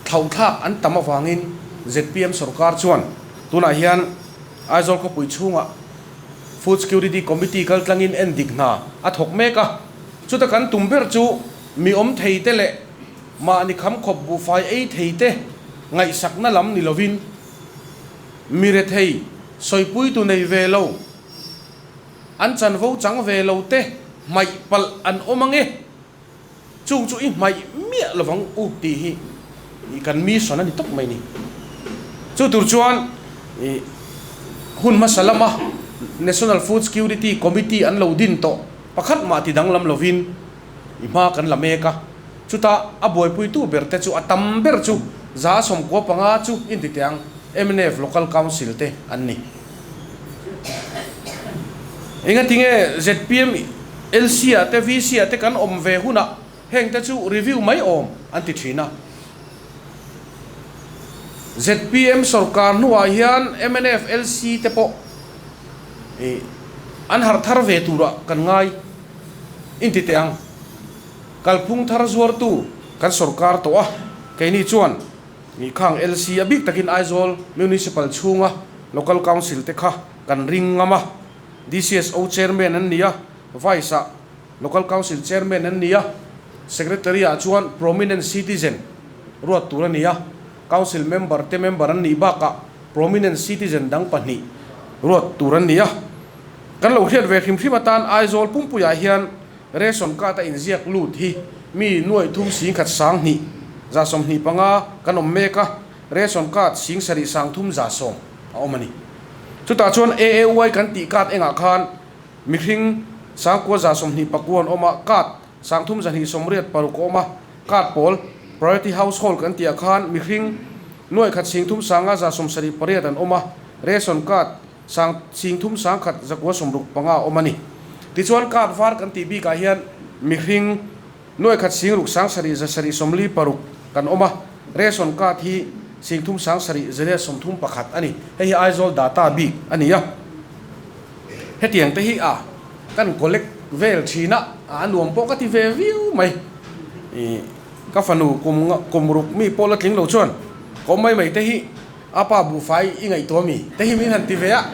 G: thlauhthlak an tam avangin zpm sorkar chuan tunah hian Aizawl khawpui chhungah Food Security Committee kaltlangin endik hna a thawk mek a, chuta kan tum ber chu mi awm thei te leh mahni kham khawp buhfai ei thei te ngaihsakna lam ni lovin Mirethei sawipuitu nei ve lo, an chanvo chang ve lo te hmaih palh an awm ange, chung chu i hmaih miah lovang u tih hi kan mission a ni tawp mai ni. Chu tur chuan i hun hmasa lama National Food Security Committee an lo din tawh pakhat mah ti danglam lovin i hma kan la mek a, chutah a buaipuitu ber te chu a tam ber chu 95 chu inti teh ang mnf Local Council te an ni. Engatinge zpm LC ah te VC ah te kan awm ve hunah heng te chu review mai awm an ti thin a. Zpm sorkar hnuah hian mnf LC te pawh an harh thar ve turah kan ngai inti teh ang. Kalphung thar zuartu kan sorkar tawh a, keini chuan Nih khang LC a bik takin Aizawl Municipal chhunga Local Council te kha kan ring ngam a, DCSO Chairman an ni a, Vice ah Local Council Chairman an ni a, Secretary ah chuan Prominent Citizen ruat tur a ni a, Council Member te member an nih bakah Prominent Citizen dang pahnih ruat tur an ni a. Kan lo hriat ve hrim hrim atan Aizawl pumpuiah hian Ration card a inziak lut hi mi nuaih thum sing khat sang hnih 25 kan awm mek a, ration card sing sarih sang thum 110 a awm a ni. Chutah chuan AAY kan tih card engah khan mihring sangkua 29 an awm a, card sang thum 286 a awm a, card pawl priority household kan tihah khan mihring nuaih khat sing thum sanga 78 an awm a, ration card Sang sing thum sang khat zakua 65 a awm a ni. Tichuan card var kan tih bikah hian mihring nuai khat sing ruk sang sarih 746 kan awm a, ration card hi sing thum sang sarih 131 a ni. Hei hi Aizawl data bik a ni a. Hetiang te hi a kan collect vel thin a, a nuam pawh ka ti ve viau mai. Ih ka fanu kum kum ruk mi pawh la tling lo chuan ka awm mai mai te hi A pa buhfai i ngaihtuah mi te hi min han ti ve a,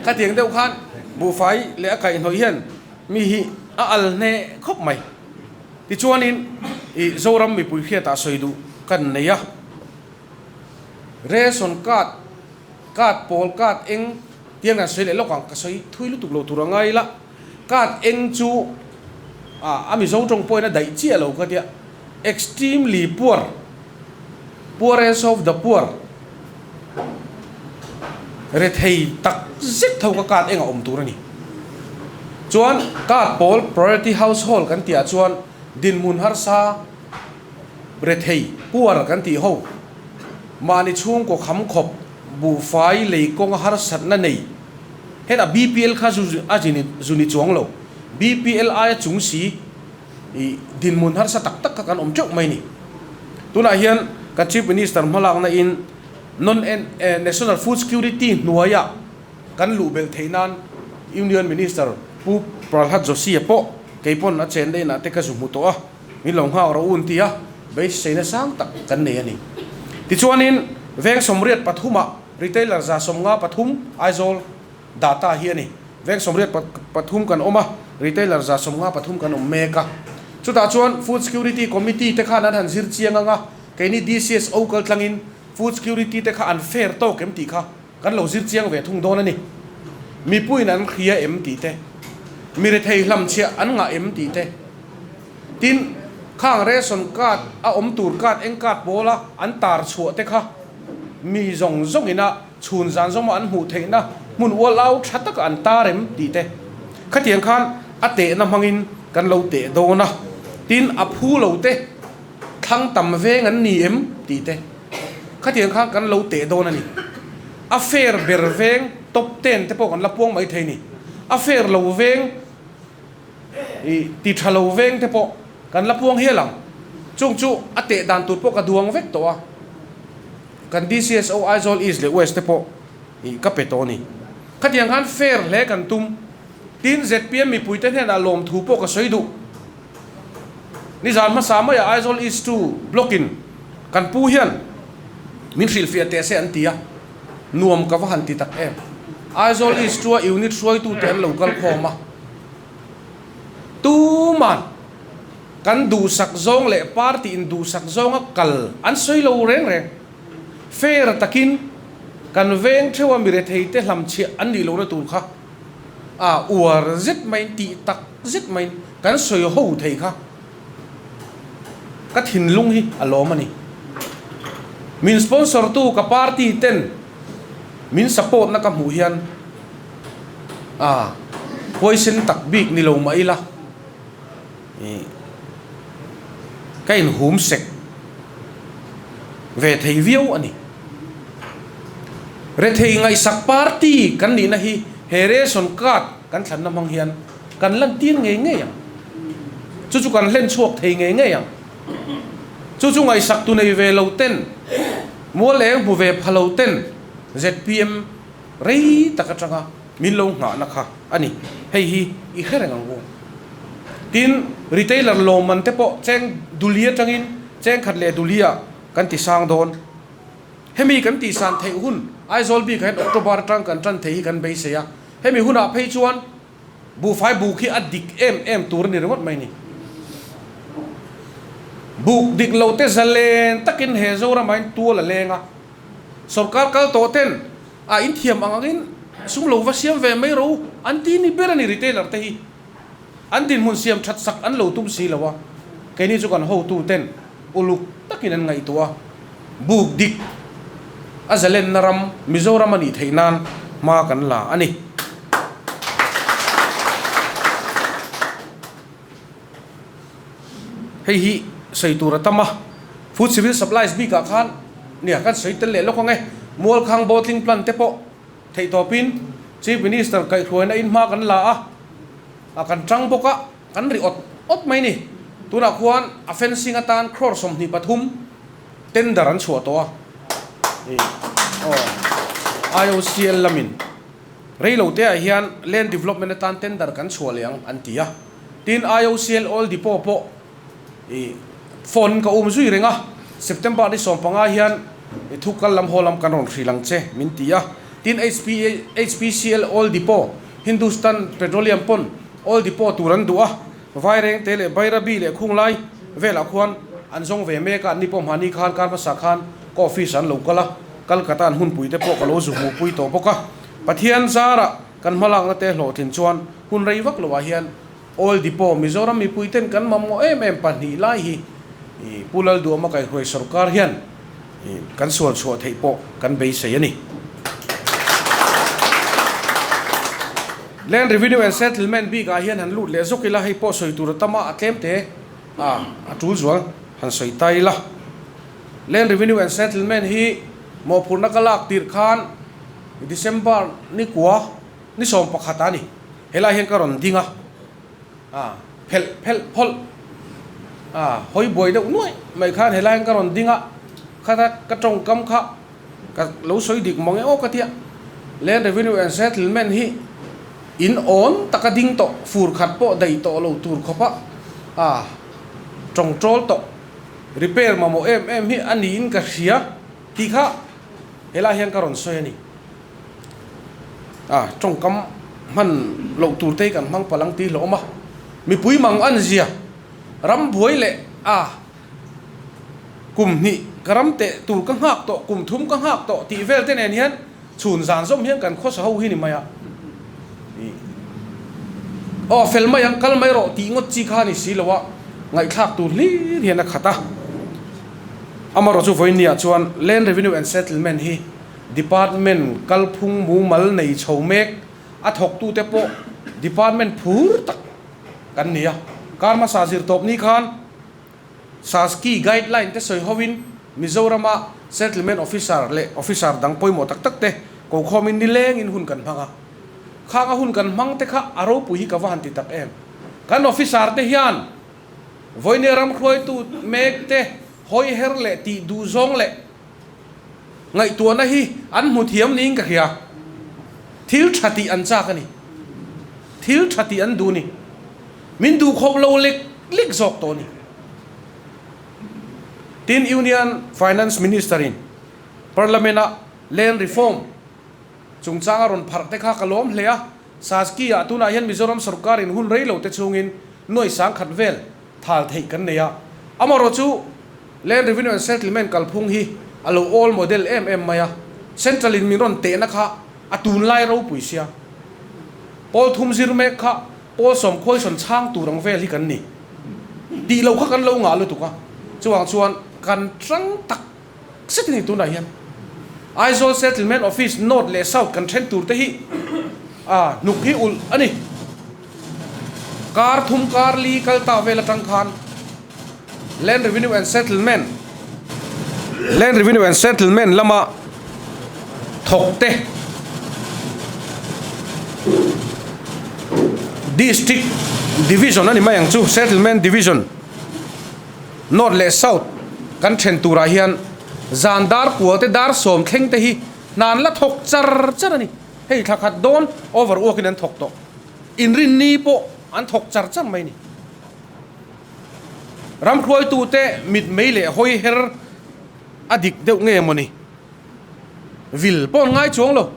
G: khatiang deuh khan buhfai leh a kaihhnawih hian mi hi a al hne khawp mai. Tichuanin i Zoram mipui hriatah sawi duh kan nei a, ration card, card pawl, card eng tiang kan sawi leh lawk ang, ka sawi thui lutuk lo tur a ngai la, card eng chu a Mizo tawng pawhin a daih chiah lo ka tia, extremely poor. Poorest of the poor, rethei tak zet tho ka card eng a awm tur a ni. Chuan card pawl priority household kan tih ah chuan dinhmun harsa rethei, poor, kan tih ho mahni chhungkaw kham khawp buhfai lei kawnga harsatna nei hetah BPL kha a zu ni chuang lo, BPL aia chung si. I dinhmun harsa tak tak kha kan awm teuh mai ni. Tunah hian kan Chief Minister hmalakna in Non National Food Security hnuaiah kan luh belh theih nan Union Minister Pu Pralhad Joshi a pawh kei pawn a chenna inah te ka zu hmu tawh a, min lo nghak rawh u an ti a, beiseina sang tak kan nei a ni. Tichuanin veng 83 ah retailer 53 Aizawl Data hi a ni. Veng 83 kan awm a, retailer 53 kan awm mek a. Chutah chuan Food Security Committee te khan an han zir chiang ang a, keini DCSO kal tlangin Food Security te kha an fair tawk em tih kha kan lo zir chiang ve thung dawn a ni. Mipuiin an hria em tih te, mi rethei hlamchhiah an ngah em tih te, tin, khang ration card a awm tur card eng card pawla an tar chhuah te kha mi zawng zawngin a Chhun zan zawma an hmuh theihna hmun ual au tha taka an tar em tih te khatiang khan a tehna hmangin kan lo teh dawn a, tin a phu lo te thlang tam veng an ni em tih te khatiang khan kan lo teh dawn a ni. A fair ber veng top ten te pawh kan la puang mai thei ni. A fair lo veng i ti tha lo veng te pawh kan la puang hial ang. Chung chu a teh dan tur pawh ka duang vek tawh a. Kan DCSO Aizawl East leh West te pawh ih ka pe tawh a ni. Khatiang khan fair hle kan tum. Tin, zpm mipuite hnenah lawmthu pawh ka sawi duh. Nizan hmasa maiah Aizawl East chu block in kan pu hian min hrilhfiah teh se an ti a, nuam ka va han ti tak em. Aizawl East chu a unit hruaitute an lo kal khawm a, tuman Kan duhsak zawng leh party in duhsak zawnga kal an sawi lo reng reng. Fair takin Kan veng theuha mi rethei te hlamchhiah an nih lohna tur kha a uar zet maiin tih tak zet maiin kan sawi ho thei kha ka thinlung hi a lawm a ni. Min sponsor tu ka party ten min support na ka hmuh hian a huaisen tak bik ni lo mah ila ih ka inhum sek ve thei viau a ni. Rethei ngaihsak party kan nihna hi he ration card kan thlanna hmang hian kan lantir ngei ngei ang. Chu chu kan hlen chhuak thei ngei ngei ang. Chu chu ngaihsak tu nei ve lo ten, mual eng hmu ve pha lo ten zpm rei tak atanga min lo nghahna kha a ni. Hei hi i hre reng ang u. Tin, retailer lawmman te pawh cheng duli atangin cheng khat leh dulia kan ti sang dawn. Hemi kan tih san theih hun Aizawl bikah hian October atang kan tan thei hi kan beisei a. Hemi hunah phei chuan Buhfai buk hi a dik em em tur a ni ringawt mai ni. Buk dik lo te zalen takin he Zoramah hian tual a leng a. Sorkar kal tawh ten a inthiam ang angin sum lo va siam ve mai ro an ti ni ber a ni retailer te hi. An dinhmun siam that sak an lo tum si lo a, keini chu kan hotu ten uluk takin an ngaihtuah a, buk dik a zalenna ram Mizoram a nih theih nan hma kan la a ni. Hei hi sawi tur a tam a, Food Civil Supplies bikah khan nia kan sawi tel leh lawk ang e, Mualkhang Bottling Plant te pawh Theihtawpin Chief Minister kaihhruaina in hma kan la a, a kan tang bawk a, kan ri awt awt mai ni. Tunah khuan a fencing atan crore 23 tender an chhuah tawh a, aw IOCL lamin reilo te ah hian land development atan tender kan chhuah leh ang an ti a. Tin IOCL oil depot pawh I phone ka um zui reng a, September ni 15 hian i thu kal lam haw lam kan rawn hril ang che min ti a. Tin HPCL Oil Depot, Hindustan Petroleum pawn Oil Depot tur an duh a, Vairengte leh Bairabi leh Khunglai velah khuan an zawng ve mek a, anni pawh hmahni khan kar hmasa khan ka office an lo kal a, Calcutta an hunpui te pawh ka lo zu hmuhpui tawh bawk a. Pathian zarah kan hmalakna te hlawhtlin chuan hun rei vak loah hian Oil Depot, Mizoram mipuiten kan mamawh em em pahnih lai hi Pu Lalduama kaihhruai sorkar hian kan sual chhuah theih pawh kan beisei a ni. Land Revenue and Settlement bikah hian han lut leh zawk ila, hei pawh sawi tur a tam a, a tlem te a tul zual han sawi ta ila. Land Revenue and Settlement hi mawhphurhna ka lak tirh khan December ni kua ni 11 a ni. Helai hian ka rawn ding a, a phelh phelh phawlh a hawi buai deuh nuaih mai khan helai hian ka rawn ding a, khata ka tawngkam kha ka lo sawi dik mawng e aw ka tia, Land Revenue and Settlement hi in awn taka ding tawh fur khat pawh daih tawh lo tur khawpa a tawngtawl tawh repair mamawh em em hi a niin ka hria tih kha helai hian ka rawn sawi a ni. A tawngkam hman loh tur te hi kan hmang palh ang tih hlawm a, mipui mang an zia ram buai leh a kum hnih ka ram teh tur ka nghak tawh kum thum ka nghak tawh tih vel te nen hian chhun zan zawm hian kan khawsa ho hi ni mai a, aw fel mai ang kal mai rawh tih ngawt chi kha a ni si lo a, ngaihthlak tur hlir hian a khat a, amaherawhchu vawinia chuan Land Revenue and Settlement hi Department kalphung mumal nei chho mek a thawktute pawh department phur tak kan ni a. Kar hmasa zirtawp ni khan Saski guideline te sawi hovin Mizorama Settlement Officer leh Officer dang pawimawh tak tak te kokhawmin nilengin hun kan hmang a. Khang a hun kan hmang te kha a ropui hi ka va han ti tak em. Kan Officer te hian vawinia ram hruaitu mek te hawi her leh tih duh zawng leh Ngaihtuahna hi an hmu thiam niin ka hria. Thil tha tih an chak a ni. Thil tha tih an duh a ni. Min duh khawp lo lek lek zawk tawh a ni. Tin, Union Finance Minister-in Parliament-a Land Reform chungchang a rawn pharh te kha ka lawm hle a. Saski-ah tunah hian Mizoram sorkarin hun rei lo te chhungin nuai 10,000 vel thal theih kan nei a. Amaherawhchu, Land Revenue and Settlement kalphung hi a lo old model em em mai a. Central in min rawn tehna kha a tunlai ropui sia. Pawl thum zir mek kha pawl sawm khuaisawn chhang tur ang vel hi kan ni tih lo kha kan lo ngah lutuk a, chuvang chuan kan tang tak zet a ni tunah hian. Aizawl Settlement Office North leh South kan then tur te hi a hnuk hi ulh a ni. Kar thum kar li kal ta vel atang khan Land Revenue and Settlement Land Revenue and Settlement lama thawk te District Division a ni mai ang chu Settlement Division North leh South kan then turah hian zan dar kual te dar sawm thleng te hi hna an la thawk char char a ni. Hei thla khat dawn over uakin an thawk tawh. Inrinni pawh an thawk char char mai a ni. Ramhruaitute mitmei leh hawi her a dik deuh nge mawni? Vil pawh an ngai chuang lo.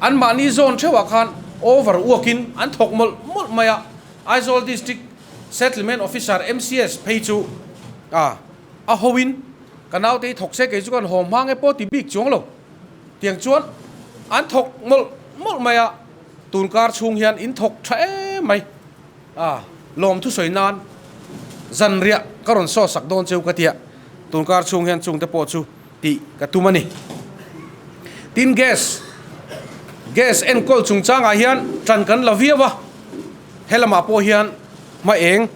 G: Anmahni zawn theuhah khan over uakin an thawk mawlh mawlh mai a, Aizawl District Settlement Officer MCS phei chu a a hoin ka naute hi thawk se kei chu kan haw hma nge pawh ti bik chuang lo. Tiang chuan an thawk mawlh mawlh mai a, tunkar chhung hian in thawk tha em mai. A, lawm thusawi nan zanriah ka rawn saw sak dawn cheu ka tia, tunkar chhung hian chungte pawh chu tih ka tum a ni. Tin gas, gas enkawl chungchangah hian tan kan la viau a, helamah pawh hian hma eng,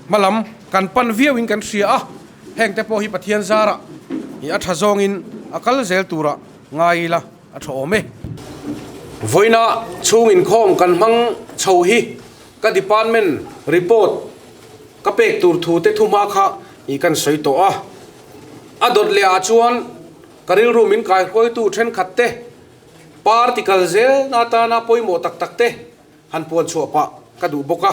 G: hma lam kan pan viauin kan hria a, hengte pawh hi Pathian zarah i a tha zawngin a kal zel turah ngai ila. A tha awm e. Vawiina chhung inkhawm kan hmang chho hi ka department report ka pek tur thu te thu hma kha i kan sawi tawh a. A dawt leh ah chuan ka rilru min kaihruaitu thenkhat te, party kal zel na atana pawimawh tak tak te han puan chhuah pah ka duh bawk a.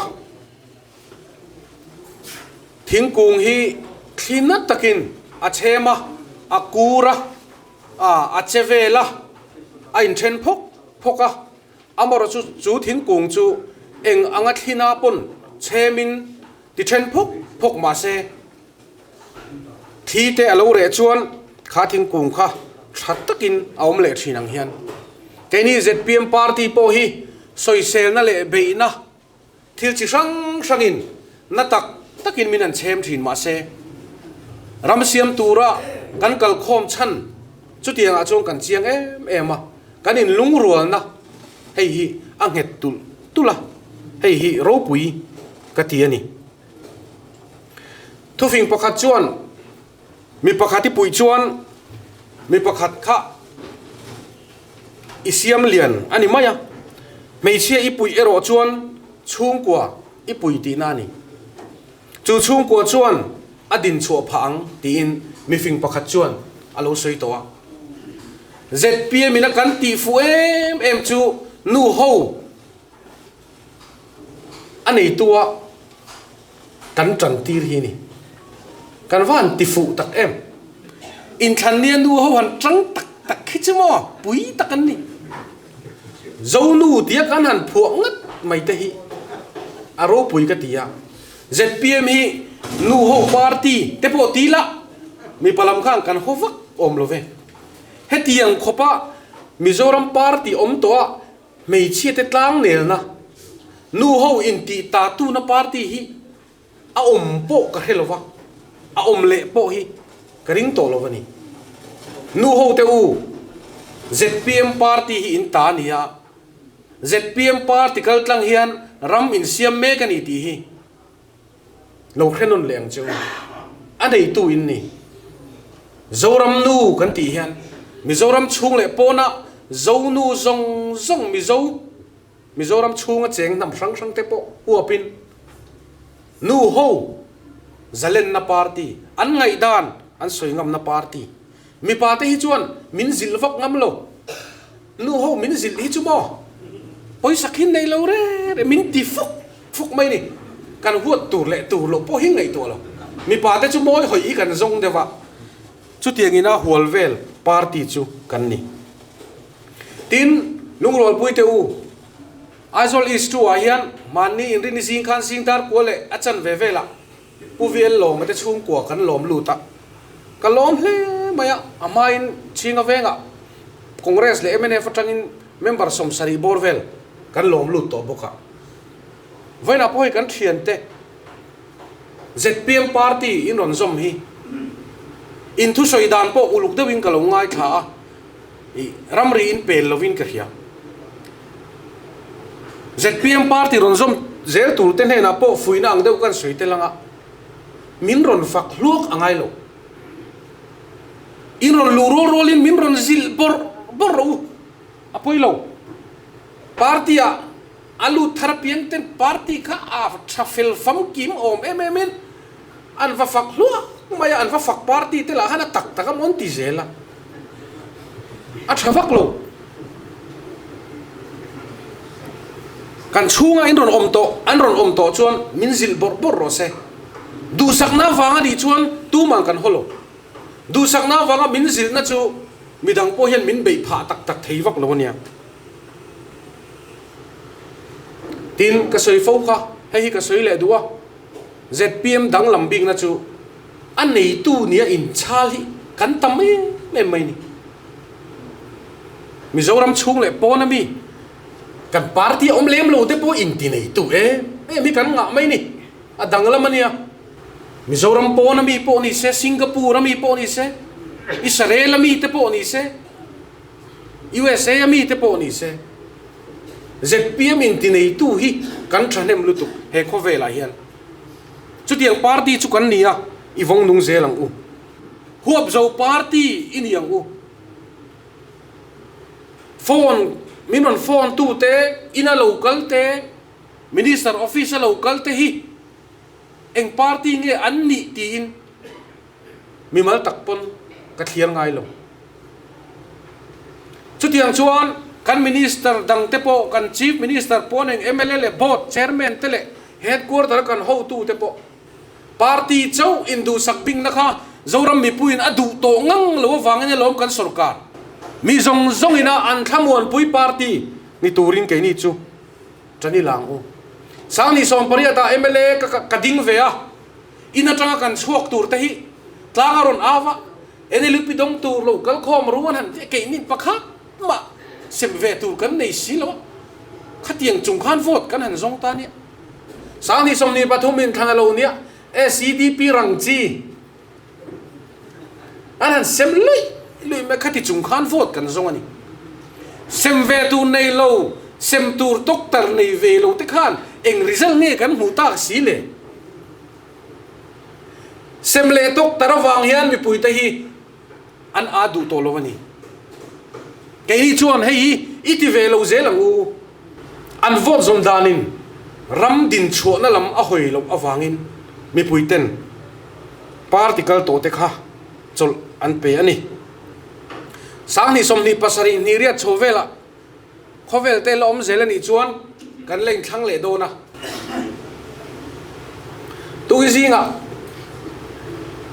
G: Thingkung hi thli na takin a chhem a, a kur a. A a che vel a, a inthen phawk phawk a, amarawh chu chu thingkung chu eng anga thlina pawn chhemin ti then phawk phawk mah se, thi te a lo reh chuan kha thingkung kha tha takin a awm leh thin ang hian keini zpm party pawh hi sawiselna leh beihna Thil chi hrang hrangin na tak takin min an chhem thin mahse, ram siam tura kan kalkhawm chhan chutiangah chuan kan chiang em em a, kan inlungrualna hei hi a nghet tulh tulh a, hei hi ropui ka ti a ni. Thufing pakhat chuan mi pakhat i puih chuan mi pakhat kha i siam lian a ni mai a, hmeichhia i puih erawh chuan chhungkua i pui tihna a ni. Chu chhungkua chuan a din chhuah phah ang tiin mifing pakhat chuan a lo sawi tawh a. Zpm in a kan tih fuh em em chu nu ho a neitua kan tan tir hi a ni. Kan va han ti fuh tak em. Inthlan nia nu ho han tang tak tak khi chu maw pui tak an ni. Zonu tia kan han phuah ngat mai te hi a ropui ka ti a. Zpm hi nu ho party te pawh ti la mipa lam khan kan haw vak awm lo ve. Hetiang khawpa Mizoram party awm tawh a Hmeichhia te tlangnelna, nu ho intih ta tuna party hi a awm pawh ka hre lova, a awm leh pawh hi ka ring tawh lo a ni. Nu ho te u, zpm party hi in ta a ni a, zpm party kal tlang hian ram insiam mek a ni tih hi lo hre nawn leh ang che u. A neitu in ni. Zoram nu kan tih hian Mizoram chhung leh pawnah Zonu zawng zawng Mizo, Mizoram chhunga cheng hnam hrang hrang te pawh huapin nu ho zalenna party, an ngaihdan an sawi ngamna party. Mipa te hi chuan min zilh vak ngam lo. Nu ho min zilh hi chu maw pawisa khin nei lo re re min ti fuk fuk mai ni. Kan huat tur leh tur loh pawh hi ngaihtuah lo. Mipa te chu mawi hawi hi kan zawng deuh a, chutiang ina hual vel party chu kan ni. Tin, lungrualpui te u, Aizawl East 2 ah hian mahni inrini zing khan zing dar kua leh a chan ve velah Pu VL Lawma te chhungkua kan lawm lut a, ka lawm hle mai a, a hmain Chhinga vengah. Congress leh mnf atangin member 70 bawr vel kan lawm lut tawh bawk a. Vawiinah pawh hei kan thiante zpm party in rawn zawm hi in thusawi dan pawh uluk deuhin ka lo ngaithla a, ih ramri in pel lovin ka hria. Zpm party rawn zawm zel tur te hnenah pawh fuihna ang deuh kan sawi tel ang a, min rawn fak hluak a ngai lo. In rawn luh rual rualin min rawn zilh bawrh bawrh rawh u, a pawi lo. Party ah a lut thar apiang ten party kha a tha fel famkim awm em em in an va fak hluak mai a, an va fak party te lah khan a tak tak a mawn ti zel a, a tha vak lo. Kan chhunga in rawn awm tawh, an rawn awm tawh chuan min zilh bawrh bawrh rawh se. Duhsakna avang a nih chuan tuman kan haw lo. Duhsakna avanga min zilhna chu midang pawh hian min beih phah tak tak thei vak lo a nia. Tin, ka sawi fo kha, hei hi ka sawi leh duh a, zpm danglam bikna chu a neitu nia inchhal hi kan tam em em mai ni. Mizoram chhung leh pawn ami kan party a awm lem lo te pawh inti neitu em em hi kan ngah mai ni. A danglam a nia. Mizoram pawn ami pawh ni se, Singapore ami pawh ni se, Israel ami te pawh ni se, USA ami te pawh ni se, zpm intineitu hi kan thahnem lutuk he khawvelah hian. Chutiang party chu kan ni a, i vawng nung zel ang u. Huapzo party i ni ang u. Phone, min rawn phone tu te, ina lo kal te, Minister office a lo kal te hi eng party nge an nih tiin mimal tak pawn ka thliar ngai lo. Chutiang chuan kan Minister dang te pawh, kan Chief Minister pawn eng mla leh Board Chairman te leh Headquarter a kan hotu te pawh party chauh induhsak bingna kha Zoram mipuiin a duh tawh ngang lo avangin alawm kan sorkar mi zawng zawngina an thlamuanpui party ni turin keini chu Ṭan i lang u. Sangni 18 ah mla ka ka ding ve a, in aṭanga kan chhuak tur te hi tlang a rawn au a, NLUP dawng tur lo kal khawm ru an han ti a, keini pakhat mah sem ve tur kan nei si lo a, khatiang chung khan vote kan han zawng ta nia. Sangni 23 in thlan a lo nia, SEDP rang chi an han sem luih luih mai khati chung khan vote kan zawng a ni. Sem ve tur nei lo, sem tur doctor nei ve lo te khan eng result nge kan hmuh tak si le? Sem leh doctor avang hian mipui te hi an aa duh tawh lo a ni. Keini chuan hei hi i ti ve lo zel ang u. An vote zawn danin ram din chhuahna lam a hawi loh avangin mipui ten party kal tawh te kha chawlh an pe a ni. 2027 hnih riat chho velah khawvel te la awm zel a nih chuan kan la inthlang leh dawn a. Tuki zingah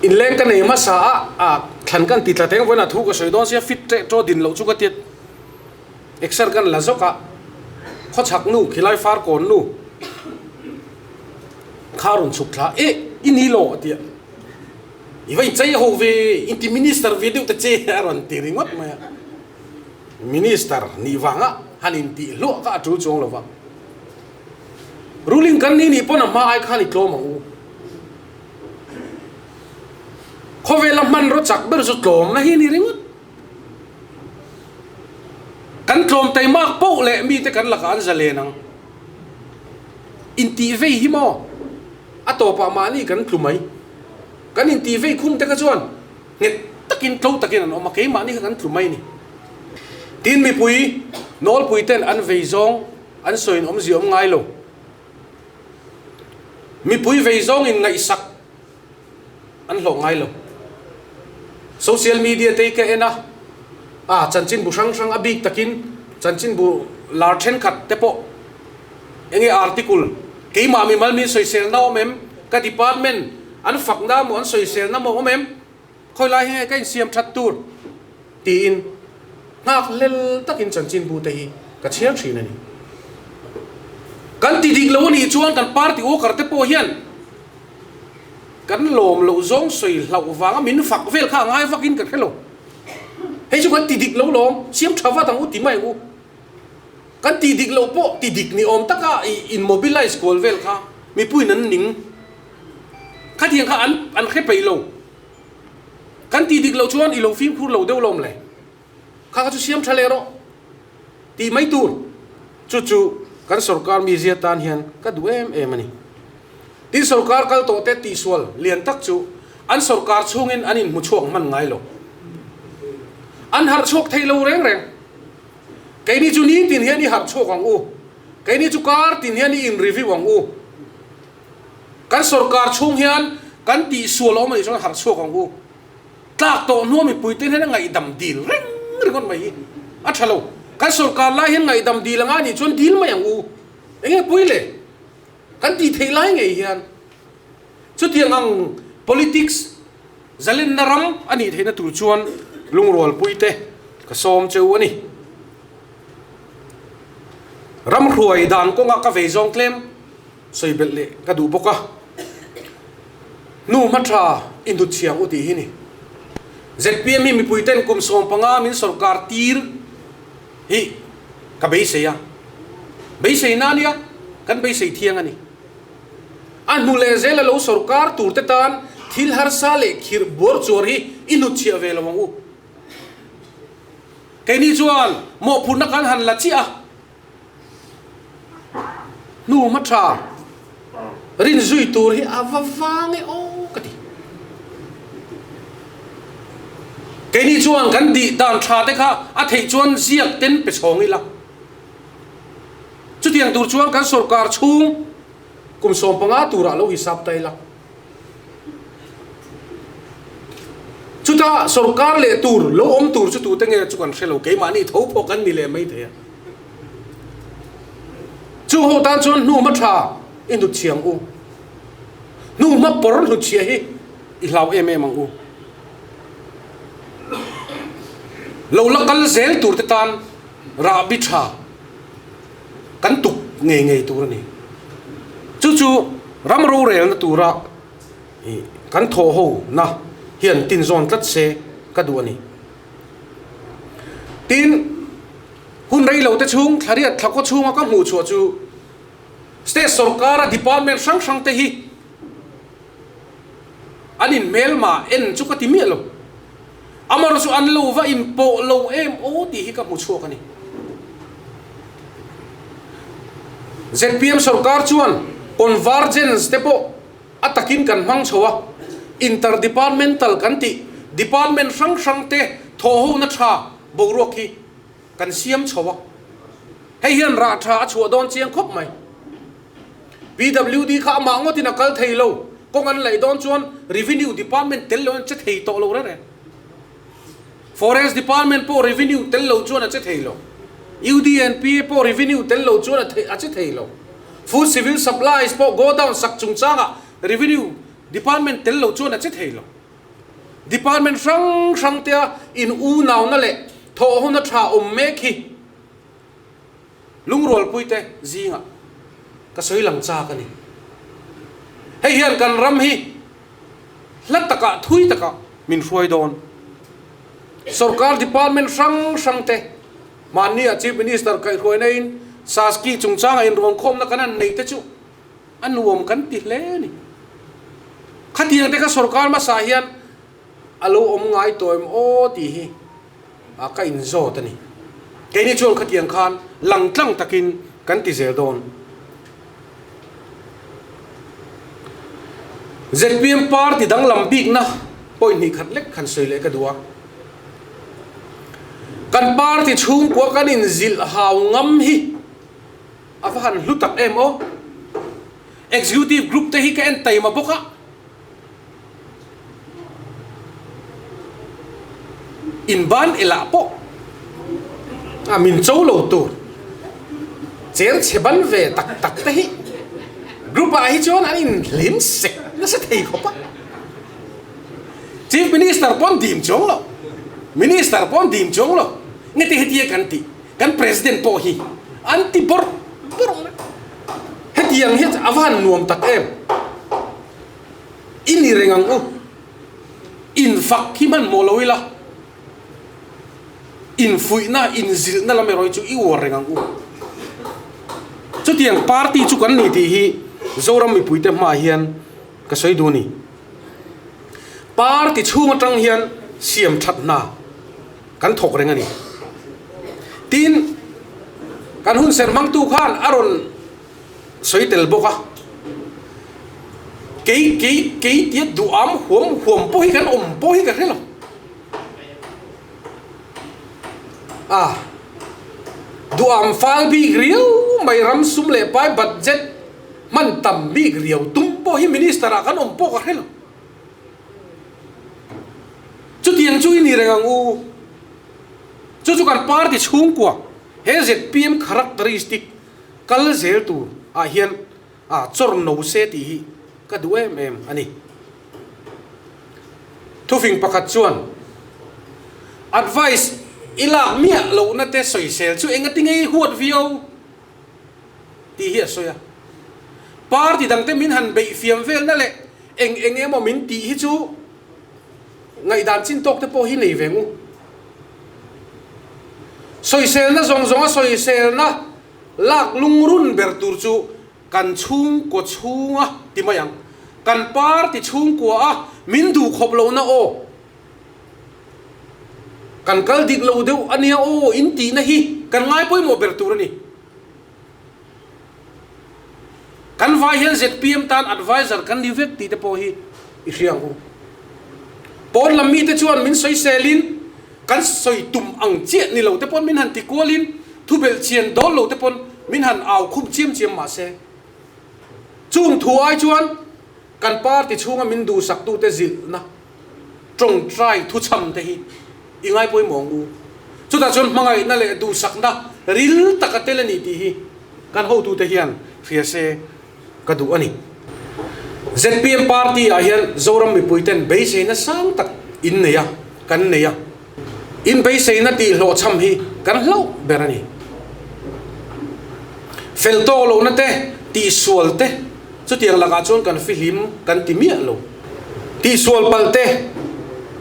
G: inleng ka nei hmasa a, a thlan kan ti tla teng vawiinah thu ka sawi dawn sia fit teh taw din loh chu ka ti. Exer kan la zawk a, khawchhak nu khilai far kawn nu kha rawn chhuk thla e i ni lo a ti a, i va inchei ho ve inti minister ve deuh ta che a rawn ti ringawt mai a, minister nih vanga han intih hluah kha a tul chuang lo va, ruling kan ni nih pawn a hma ai khan i tlawm ang u, khawvela hmanraw chak ber chu tlawmna hi a ni ringawt. Kan tlawm taimak poh leh mite kan lakah an zalen ang. Intih vei hi maw? A tawpah mahni kan tlu mai. Kan intih vei khum te kha chuan nghet takin tlo takin an awm a, keimahni kha kan tlu mai a ni. Tin mipui nawlpui ten an vei zawng an sawiin awmzia awm ngai lo. Mipui vei zawng in ngaihsak an hlawh ngai lo. Social media te hi ka en a, ah chanchinbu hrang hrang a bik takin chanchinbu lar thenkhat te pawh enge article keimah mimal min sawiselna awm em, ka department an fakna maw an sawiselna maw awm em, khawilai hi nge ka insiam that tur tiin nghak hlel takin chanchinbu te hi ka chhiar thin a ni. Kan ti dik lo a nih chuan kan party worker te pawh hian Kan lawm loh zawng sawi hlauh vanga min fak vel kha a ngai vakin ka hre lo. Hei chu kan. kan ti dik lo lawm, siam tha vat ang u ti mai ang u. Kan tih dik loh pawh ti dik ni awm taka i in mobilize kual vel kha mipuiin an ning. Khatiang kha an an hre peih lo. Kan tih dik loh chuan i lo fimkhur lo deuh lawm le. Kha kha chu siam tha leh rawh tih mai tur. Chu chu kan sorkar mizia tan hian ka duh em em a ni. Tin sorkar kal tawh te tihsual lian tak chu an sorkar chhungin an inhmu chhuak hman ngai lo. An harh chhuak thei lo reng reng. Keini chu nitin hian i harh chhuak ang u. Keini chu kar tin hian i in review ang u. Kan sorkar chhung hian kan tihsual a awm a nih chuan harh chhuak ang u. Tlak tawh hnua mipui te hian a ngaihdam dil reng ringawt mai hi a tha lo. Kan sorkar lai hian ngaihdam dil anga nih chuan dil mai ang u. Enge pui le? Kan tih theih lai ngei hian chutiang ang politics zalenna ram a nih theihna tur chuan lungrualpui te ka sawm cheu a ni. Ram hruai dan kawnga ka vei zawng tlem sawi belh leh ka duh bawk a. Hnu hma tha i hnut chhiang u tih hi ni. Zpm hi mipui ten kum 15 min sawrkar tir hi ka beisei a. Beisei na nia, kan beisei thiang a ni. A hnu leh zel a lo sawrkar tur te tan thil harsa leh khirh buar chuar hi i hnut chhiah ve lo ang u. Keini chuan mawhphurhna kan han la chiah a. Hnu hma tha rin zui tur hi a va vang e aw ka ti. Keini chuan kan dih dan tha te kha a theih chuan ziak ten pe chhawng ila. Chutiang tur chuan kan sorkar chhung kum 15 turah lo hisap ta ila. Chuta sorkar leh tur lo awm tur chu tute nge chu kan hre lo, keimahni tho pawh kan ni leh mai thei a. Chung ho tan chuan hnu hma tha i hnut chhiang u. Hnu hma pawr hnut chhia hi i hlau em em ang u. Lo la kal zel tur te tan rahbi tha kan tuk ngei ngei tur a ni. Chu chu ram rorelna tura kan thawh ho na hian tinzawn tlat se ka duh a ni. Tin, hun rei lo te chhung thlariat thlakaw chhunga ka hmuh chhuah chu state sorkara department hrang hrang te hi an inhmelma en chu ka ti miah lo. Amaherawhchu chu an lo va inpawh lo em aw tih hi ka hmu chhuak a ni. Zpm sorkar chuan convergence te pawh a takin kan hmang chho a, interdepartmental kan tih department hrang hrang te thawhhona tha boruak hi kan siam chho a. Hei hian rah tha a chhuah dawn chiang khawp mai. PWD kha amah ngawtin a kal thei lo, kawng an laih dawn chuan Revenue Department tel lo an che thei tawh lo reng reng. Forest Department pawh Revenue tel lo chuan a che thei lo. UDNPA pawh Revenue tel lo chuan a che thei lo. Food Civil Supplies pawh Godown sak chungchangah Revenue Department tel lo chuan a che thei lo. Department hrang hrang tea in unauna leh thawhhona tha awm mek hi Lungrualpuite zingah ka sawi lang chak a ni. Hei hian kan ram hi hla takah thui takah min hruai dawn. Sorkar department hrang hrang te mahnia Chief Minister kaihhruaina in Saski chungchanga inruangkhawmna kan han nei te chu a nuam kan ti hle a ni. Khatiang te kha sorkar hmasa hian a lo awm ngai tawh em aw tih hi ka inzawt a ni. Keini chuan khatiang khan langtlang takin kan ti zel dawn. Zpm party danglam bikna point hnih khat lek han sawi leh ka duh a. Kan party chhungkua kan inzilh hau ngam hi a va han hlu tak em aw. Executive group te hi ka en taima bawk a. In ban elah pawh a min cho lo tur cher chhe ban ve tak tak te hi group ah hi chuan an in hlim sek nasa thei khawp a. Chief Minister pawn dim chuang lo, Minister pawn dim chuang lo, nge te hetia kan tih, kan President pawh hi an ti bawrh bawrh mai. Hetiang hi a va han nuam tak em. I ni reng ang u. In fak hi hmanhmawh lo ila. Infuihna, inzilhna lam erawh hi chu i uar reng ang u. Chutiang party chu kan ni tih hi Zoram mipuite hmaah hian ka sawi duh a ni. Party chhung atang hian siam that hna kan thawk reng a ni. Tin, kan hun ser hmangtu khan a rawn sawi tel bawk a, kei kei kei tia duham huam huam pawh hi kan awm pawh hi ka hre lo. A duham fal bik riau mai ram sum leh pai budget hman tam bik riau tum pawh hi minister ah kan awm pawh ka hre lo. Chutiang chu i ni reng ang u. Chu chu kan party chhungkua he zpm characteristic kal zel tur ah hian a chawr no se tih hi ka duh em em a ni. Thufing pakhat chuan, Advice i lak miah lohna te sawisel chu engati nge i huat viau? tih hi a sawi a. Party dangte min han beih fiam velna leh eng eng emaw min tih hi chu ngaihdan chin tawk te pawh hi nei ve ngu. Sawiselna zawng zawnga sawiselna lak lungrun ber tur chu Kan chhungkaw chhunga ti mai ang. Kan party chhungkua a min duh khawp lohna aw. Kan kal dik lo deuh a nia aw in tihna hi kan ngai pawimawh ber tur a ni. Kan vai hian zpm tan adviser kan ni vek tih te pawh hi i hria ang u. Pawn lam mite chuan min sawiselin kan sawi tum ang chiah ni lo te pawn min han ti kualin Thubelh chian dawn lo te pawn min han au khum chiam chiam mah se, chung thu ai chuan kan party chhunga min duhsaktute zilhna tawngtai thuchham te hi i ngai pawimawh ang u. Chutah chuan hmangaihna leh duhsakna ril tak a tel a ni tih hi kan hotute hian hria se ka duh a ni. Zpm party ah hian Zoram mipuiten beiseina sang tak in nei a, kan nei a. In beiseina tih hlawhchham hi kan hlauh ber a ni. Fel tawk lohna te, tihsual te, chutiang lakah chuan kan fihlim kan ti miah lo. Tihsual palh te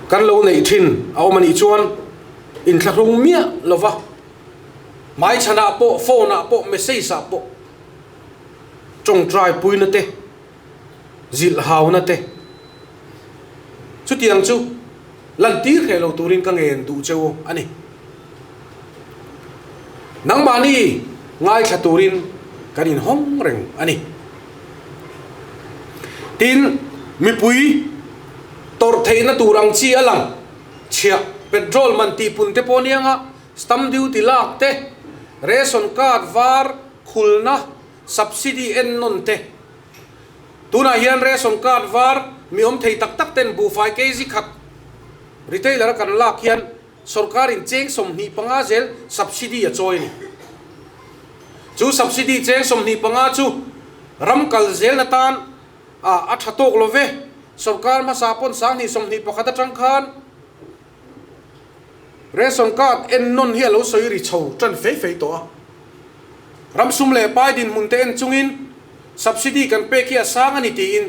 G: kan lo neih thin a awm a nih chuan inthlahrung miah lova hmaichhanah pawh, phone ah pawh, message ah pawh tawngtai puina te, zilh hauna te, chutiang chu lantir hreh lo turin ka ngen duh che u a ni. Nangmahni ngaithla turin kan inhawng reng a ni. Tin, mipui tawrh theihna tur ang chi a lang chhiah petrol man tihpun te pawh anianga stamp duty lak te, ration card var khulna subsidy en nawn te. Tunah hian ration card var mi awm thei tak tak ten buhfai kg khat retailer a kan lak hian sorkar in cheng 25 zel subsidy a chawi a ni. Chu subsidy cheng 25 chu ram kal zelna tan a tha tawk lo ve. Sorkar hmasa pawn 2021 atang khan Ration card en nawn hi a lo sawi ri chho tan fei fei tawh a. Ram sum leh pai dinhmun te en chungin subsidy kan pek hi a sang a ni tiin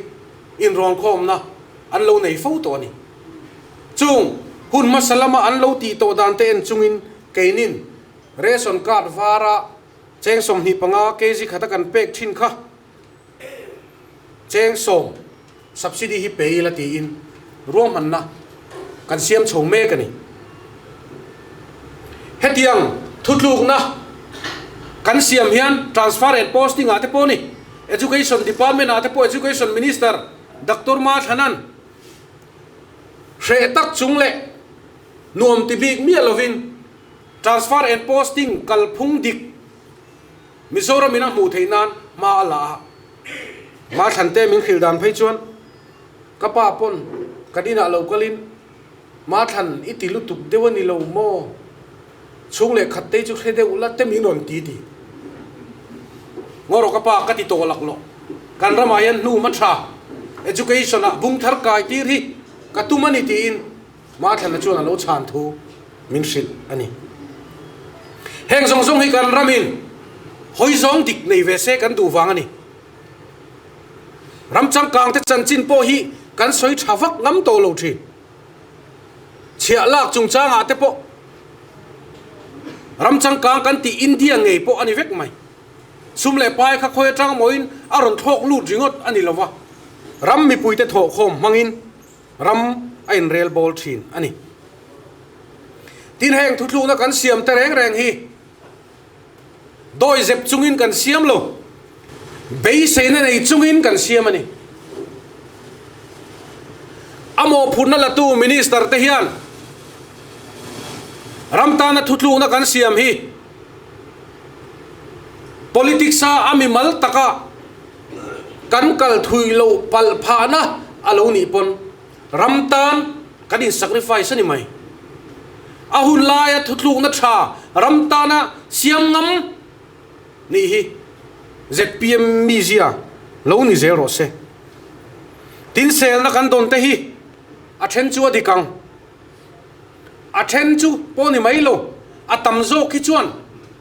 G: inrawnkhawmna an lo nei fo tawh a ni. Chung hun hmasa lama an lo tih tawh dan te en chungin keinin ration card vara cheng 25 kg khata kan pek thin kha Cheng 10 subsidy hi pe ila tiin ruahmanna kan siam chho mek a ni. Hetiang thutlukna kan siam hian transfer and posting ah te pawh ni, Education Department ah te pawh Education Minister Doctor Ma Thlanan hreh tak chung leh nuam ti bik miah lovin transfer and posting kalphung dik Mizoram in a hmuh theih nan hma a la a, hma thlan te min hrilh dan phei chuan ka pa pawn kan inah lo kalin hma thlan i ti lutuk deuh a ni lo maw? Chhung leh khat te chu hre deuh la te min rawn ti ti. Ngaw rawh ka pa ka ti tawh lak lawh. Kan ramah hian hnu hma tha education ah bung thar kai tir hi ka tum a ni tiin Mathana chuan a lo chhan thu min hrilh a ni. Heng zawng zawng hi kan ramin hawi zawng dik nei ve se kan duh vang a ni. Ram changkang te chanchin pawh hi kan sawi tha vak ngam tawh lo thin. Chhiah lak chungchangah te pawh. Ram changkang kan tih India ngei pawh a ni vek mai. Sum leh pai kha khawi atang mawiin a rawn thlawk lut ringawt a ni lova, ram mipuite thawhkhawm hmangin ram a inrel bawl thin a ni. Tin, heng thuthlukna kan siam te reng reng hi dawizep chungin kan siam lo, beiseina nei chungin kan siam a ni. A mawhphurhna latu Minister te hian ram tana thuthlukna kan siam hi Politics a a mimal taka kan kal thui loh palh phahna a lo nih pawn ram tan kan in sacrifice a ni mai. A hun laia thutlukna tha ram tana siam ngam nih hi zpm mizia lo ni zel rawh se. Tin selna kan dawn te hi a then chu a dik ang. A then chu pawh ni mai lo, a tam zawk hi chuan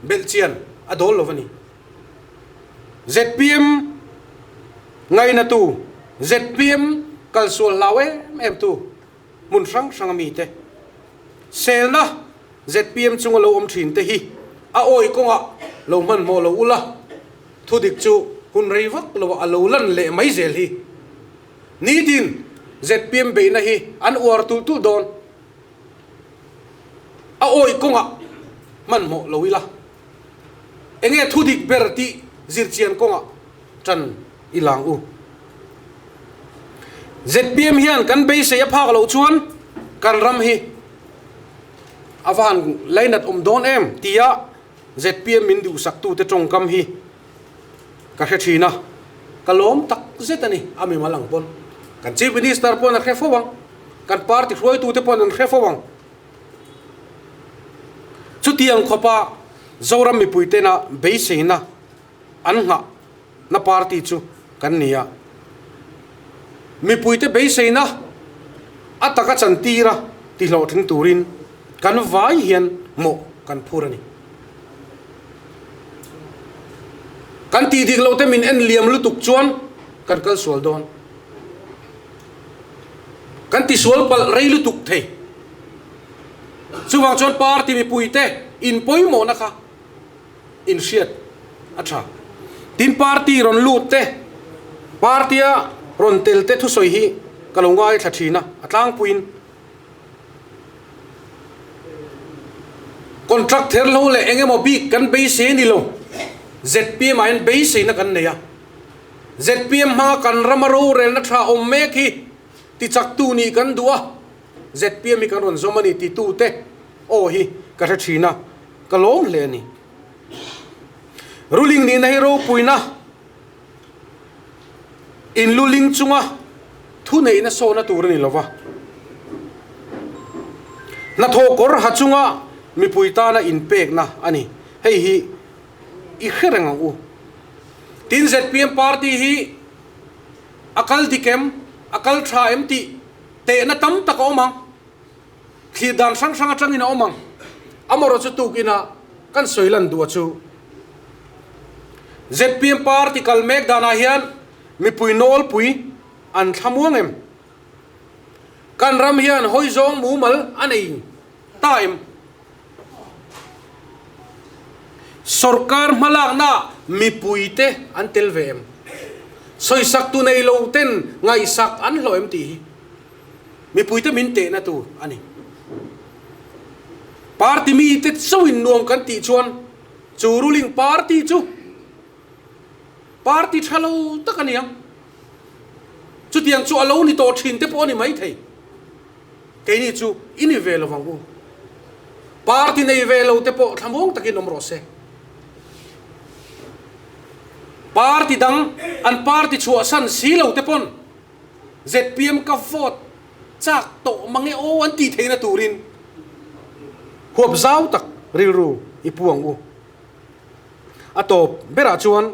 G: belhchian a dawl lo a ni. Zpm ngainatu, zpm kalsual hlau em em tu hmun hrang hrang ami te selna zpm chunga lo awm thin te hi a awi kawngah lo hmanhmawh lo ula, thudik chu hun rei vak loah a lo lan leh mai zel hi. Nitin zpm beihna hi an uar tulh tulh dawn. A awih kawngah hmanhmawh lo ila, enge thu dik ber tih zirchian kawngah tan i lang u. Zpm hian kan beisei a phak loh chuan kan ram hi a va han lainat awm dawn em tia zpm min duhsaktute tawngkam hi Ka hre thin a, ka lawm tak zet a ni, a mimal ang pawn. Kan Chief Minister pawn a hre fo ang, kan party hruaitute pawn an hre fo ang. Chutiang khawpa Zoram mipuitena beiseina an nghah na party chu kan ni a. Mipuite beiseina a taka chantira tihlawhtling turin kan vai hian mawh kan phur a ni. Kan tih dik lo te min en liam lutuk chuan kan kal sual dawn. Kan ti sual palh rei lutuk thei. Chuvang chuan party mipui te in pawimawhna kha in hriat a tha. Tin party rawn lut te, party a rawn tel te thusawi hi ka lo ngaithla thin a, a tlangpuiin. Contract ther lo leh eng emaw bik kan beisei a ni lo. Zpm ah hian beiseina kan nei a. Zpm hmanga kan rama rorelna tha awm mek hi tichaktu nih kan duh a, zpm hi kan rawn zawm a ni titute aw hi ka hre thin a, ka lawm hle a ni. Ruling nihna hi ropuina Inluling chunga thuneihna sawhna tur a ni lova, hnathawh kawr ha chunga mipui tana inpekna a ni. Hei hi i hre reng ang u. Tin, zpm party hi a kal dik em, a kal tha em tih tehna tam tak a awm ang. Thlir dan hrang hrang atangin a awm ang. Amaherawhchu chu tukinah kan sawi lan duh a chu. Zpm party kal mek danah hian mipui nawlpui an thlamuang em? Kan ram hian hawi zawng mumal a nei ta em? Sorkar hmalaknaah mipuite an tel ve em? Sawisak tu nei lo ten ngaihsak an hlawh em tih hi Mipuite min tehna tur a ni. Party mite chauhin nuam kan tih chuan chu ruling party chu party tha lo tak a ni ang. Chutiang chu a lo ni tawh thin te pawh a ni maithei. Keini chu i ni ve lovang u. Party nei ve lo te pawh thlamuang takin awm rawh se. Party dang an party chhuahsan si lo te pawn Zpm ka vote chak tawh mange aw an tih theihna turin huap zau tak rilru i pu ang u. A tawp berah chuan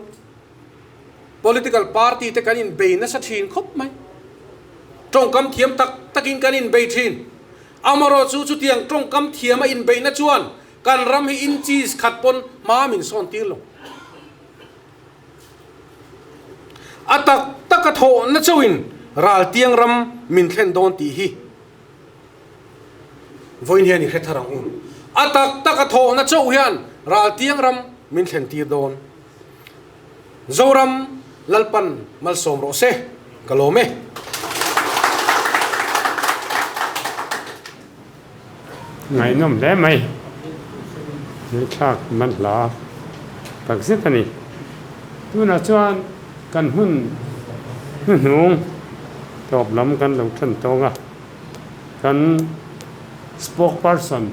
G: political party te kan inbei nasa thin khawp mai. Tawngkam thiam tak takin kan inbei thin. Amaherawh chu chutiang tawngkam thiama inbeihna chuan kan ram hi inches khat pawn hma min sawn tir lo. A tak tak a thawhna chauhin raltiang ram min thlen dawn tih hi vawiin hian i hre thar ang u. A tak tak a thawhna chauh hian raltiang ram min thlen tir dawn. Zoram Lalpan malsawm rawh se, ka lawm e.
A: Ngaihnawm hle mai. Ngaihthlak man hla tak zet a ni. Tunah chuan kan hun hnuhnung tawp lam kan lo tan tawng a, kan spokesperson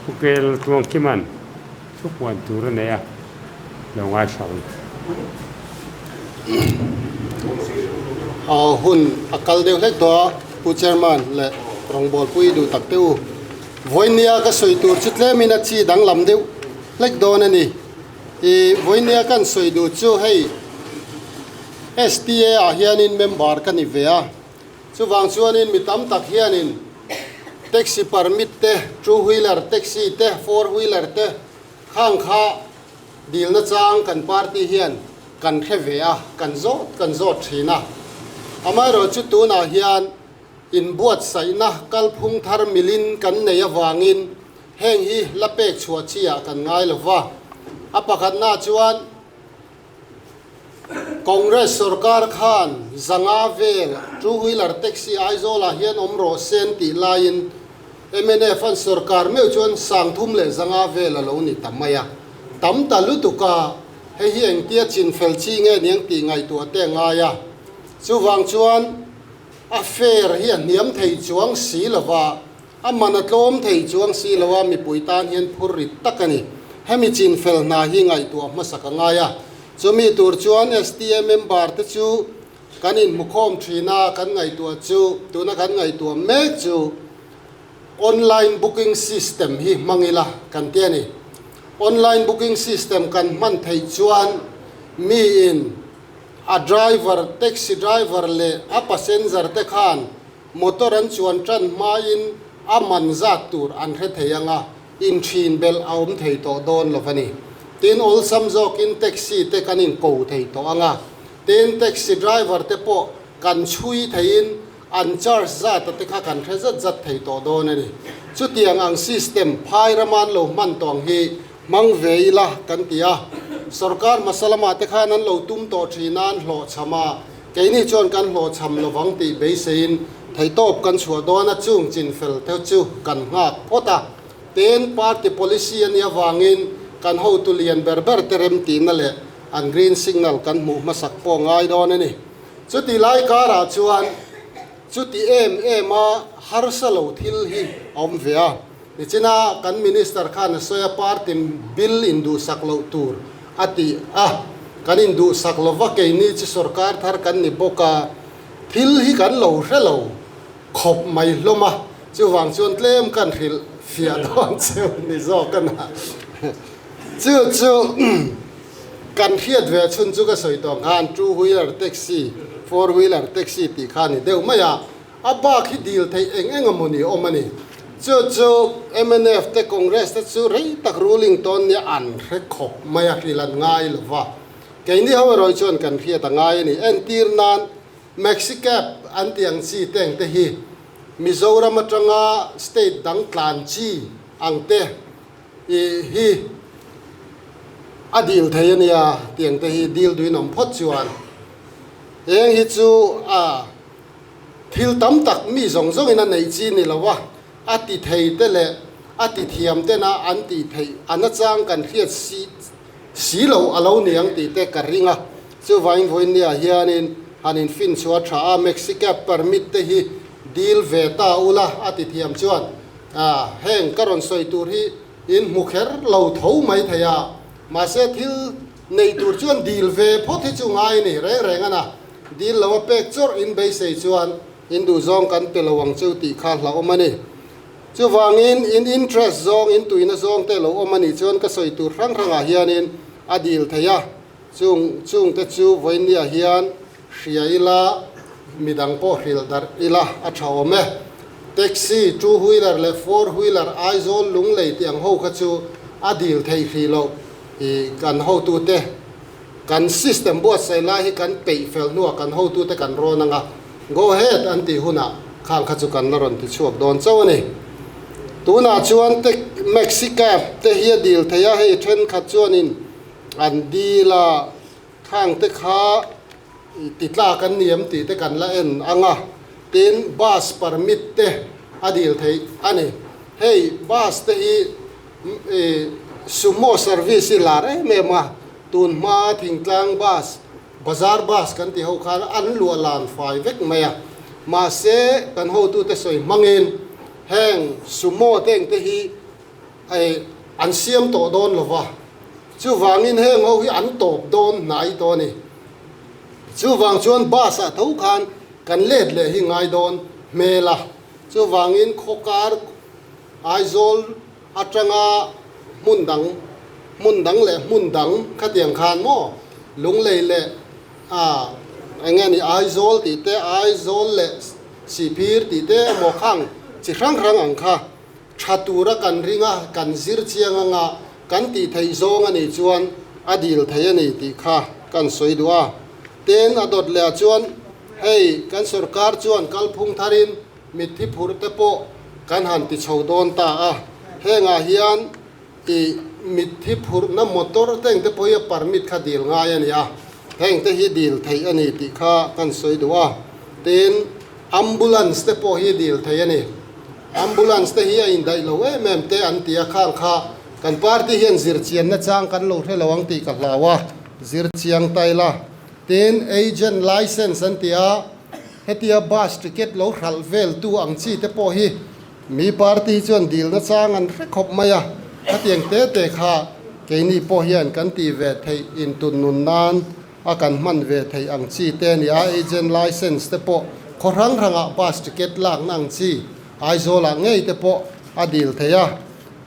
A: Pu Kel Tluangkima'n thupuan tur a nei a, lo ngaithla ang.
H: Hun a kal deuh hlek tawh a, Pu Chairman leh rawngbawlpui duh tak teh u. Vawinia ka sawi tur chu tlemin a chi danglam deuh hlek dawn a ni. I vawinia kan sawi duh chu hei STA ah hianin member ka ni ve a, chuvang chuanin mi tam tak hianin taxi permit te, two wheeler taxi te, four wheeler te khang kha dilna chang kan party hian kan hre ve a, kan zawt kan zawt thin a. Amaherawhchu tunah hian inbuatsaihna kalphung thar milin kan nei avangin Heng hi la pek chhuah chi ah kan ngai lo va. A pakhatna chuan Congress sorkar khan zanga vel two wheeler taxi Aizawl ah hian awm rawh se an tih laiin mnf an sorkar meuh chuan sangthum leh zanga vel a lo ni ta mai a. Tam ta lutuk a, hei hi engtia chinfel chi nge niang tih ngaihtuah te a ngai a. Chuvang chuan a fare hi a hniam thei chuang si lo va. A man a tlawm thei chuang si lo a, mipui tan hian phur rit tak a ni. Hemi chin fel hna hi ngaihtuah hmasak a ngai a. Chumi tur chuan STA member te chu kan inhmukhawm thin a, kan ngaihtuah chu, tuna kan ngaihtuah mek chu online booking system hi hmang ila kan ti a ni. Online booking system kan hman theih chuan miin a driver, taxi driver leh a passenger te khan Motor an chuan tan hmain a man zat tur an hre thei ang a, inthin belh a awm thei tawh dawn lo a ni. Tin, awlsam zawkin taxi te kan inko thei tawh ang a, tin, taxi driver te pawh kan chhui theiin an charge zat a te kha kan hre zat zat thei tawh dawn a ni. Chutiang ang system phai rama an lo hman tawh ang hi hmang ve ila kan ti a, sorkar hmasa lamah te khan an lo tum tawh thin a, an hlawhchham a, Keini chuan kan hlawhchham lovang tih beiseiin theihtawp kan chhuah dawn a, chung chinfel te chu kan nghak phawt a. Tin, party policy a nih avangin kan hotu lian ber ber te remtihna leh an green signal kan hmuh hmasak pawh ngai dawn a ni. Chuti lai karah chuan chuti em em a harsa lo thil hi a awm ve a. Nichina kan Minister khan a sawi a, party bill induhsak loh tur a ti a, kan induhsak lova keini chu sorkar thar kan ni bawk a, thil hi kan lo hre lo khawp mai hlawm a, chuvang chuan tlem kan hrilh fiah dawn cheu ni zawk a na. Chu chu kan hriat ve chhun chu ka sawi tawh ang khan two wheeler taxi, four wheeler taxi tih kha a ni deuh mai a. A bak hi dil theih eng eng emaw ni awm a ni. Chu chu mnf te Congress te chu rei tak ruling tawn nia an hre khawp mai a, hril an ngai lo va. Keini ho erawh chuan kan hriat a ngai a ni. Entir nan Maxi cab an tih ang chi te ang te hi Mizoram atanga state dang tlan chi ang te hi a dil thei a nia tih ang te hi dil duin awm phawt chuan eng hi chu a Thil tam tak mi zawng zawngin a neih chi ni lo a, a ti thei te leh a ti thiam tena an tih theih a nachang kan hriat si si lo a lo ni ang tih te ka ring a. Chuvangin vawiinniah hianin han infin chhuah a tha a, Maxicab permit te hi deal ve ta ula a ti thiam chuan heng ka rawn sawi tur hi in hmu kher lo tho mai thei a, mahse thil nei tur chuan deal ve phawt hi chu ngai a ni reng reng a na. Dil lo a pek chawrh in beisei chuan in duh zawng kan pe lo ang cheu tih kha hlauhawm a ni. Chuvangin in interest zawng, in tuina zawng te lo awm a nih chuan ka sawi tur hrang hrangah hianin a dil thei a, chung chung te chu vawinia hian hria ila, midang pawh hrilh darh ila a tha awm e. Taxi, two wheeler leh four wheeler Aizawl Lunglei tih ang ho kha chu a dil theih hrih loh i kan hotute. Kan system buatsaih lai hi kan peih fel hnuah kan hotute kan rawn ang a, go ahead an tih hunah khang kha chu kan la rawn ti chhuak dawn chauh a ni. Tunah chuan Maxi cab te hi a dil thei a, hei thenkhat chuanin an dil a, khang te kha ti tlak an ni em tih te kan la en ang a, tin bus permit te a dil theih a ni. Hei bus te hi sumo service hi lar em em a, tun hma thingtlang bus Bazar bus kan tih ho khan an luah lan fai vek mai a, mahse kan hotute sawi hmangin heng sumo te engte hi an siam tawh dawn lo va, chuvangin heng ho hi an tawp dawn hnai tawh a ni. Chuvang chuan bus ah tho khan kan let leh hi ngai dawn hmel a, chuvangin khawkar Aizawl atanga hmun dang, hmun dang leh hmun dang khatiang khan maw Lunglei leh ah eng nge ni Aizawl tih te, Aizawl leh Sihphir tih te emaw khang chi hrang hrang ang kha tha tura kan ring a, kan zir chiang anga kan tih theih zawng a nih chuan a dil thei a ni tih kha kan sawi duh a. Tin, a dawt leh ah chuan hei kan sorkar chuan kalphung tharin Mitthi phurh te pawh kan han ti chho dawn ta a, hengah hian i mitthi phurhna motor te engte pawh hi a permit kha dil ngai a ni a, hengte hi dil theih a ni tih kha kan sawi duh a. Tin, ambulance te pawh hi dil theih a ni. Ambulance te hi a indaih lo em em te an ti a, khang kha kan party hian zir chianna chang kan lo hre lo ang tih ka hlau a, zir chiang ta ila. Tin, agent license an ti a. Hetia bus ticket lo hralh vel tu ang chi te pawh hi mi party hi chuan dilna chang an hre khawp mai a, khatiang te te kha keini pawh hian kan tih ve theih intun nun nan a kan hman ve theih ang chi te a ni a, agent license te pawh khaw hrang hrangah bus ticket lakna ang chi Aizawlah ngei te pawh a dil thei a,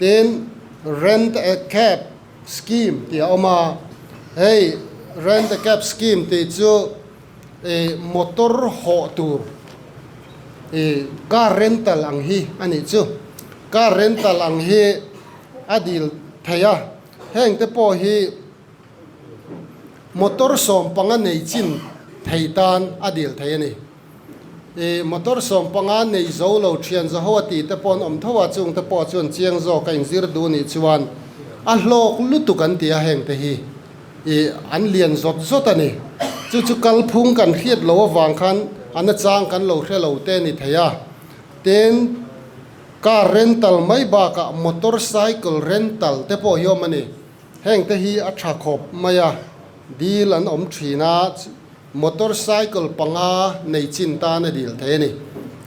H: tin rent a cab scheme tih a awm a, hei rent a cab scheme tih chu. Ih motor hawh tur ih car rental ang hi a nih chu. Car rental ang hi a dil thei a, heng te pawh hi motor sawmpanga nei chin thei tan a dil thei a ni. Ih motor sawmpanga nei zo lo thian zaho a tih te pawh an awm tho a, chung te pawh chuan chiang zawk a inzir duh nih chuan a hlawk lutuk an ti a heng te hi. Ih, an lian zawt zawt a ni. Chu chu kalphung kan hriat lo avang khan a nachang kan lo hre lo te a ni thei a. Tin, car rental mai bakah motorcycle rental te pawh hi awm a ni. Heng te hi a tha khawp mai a, dil an awm thin a, motorcycle panga nei chin tan a dil thei a ni.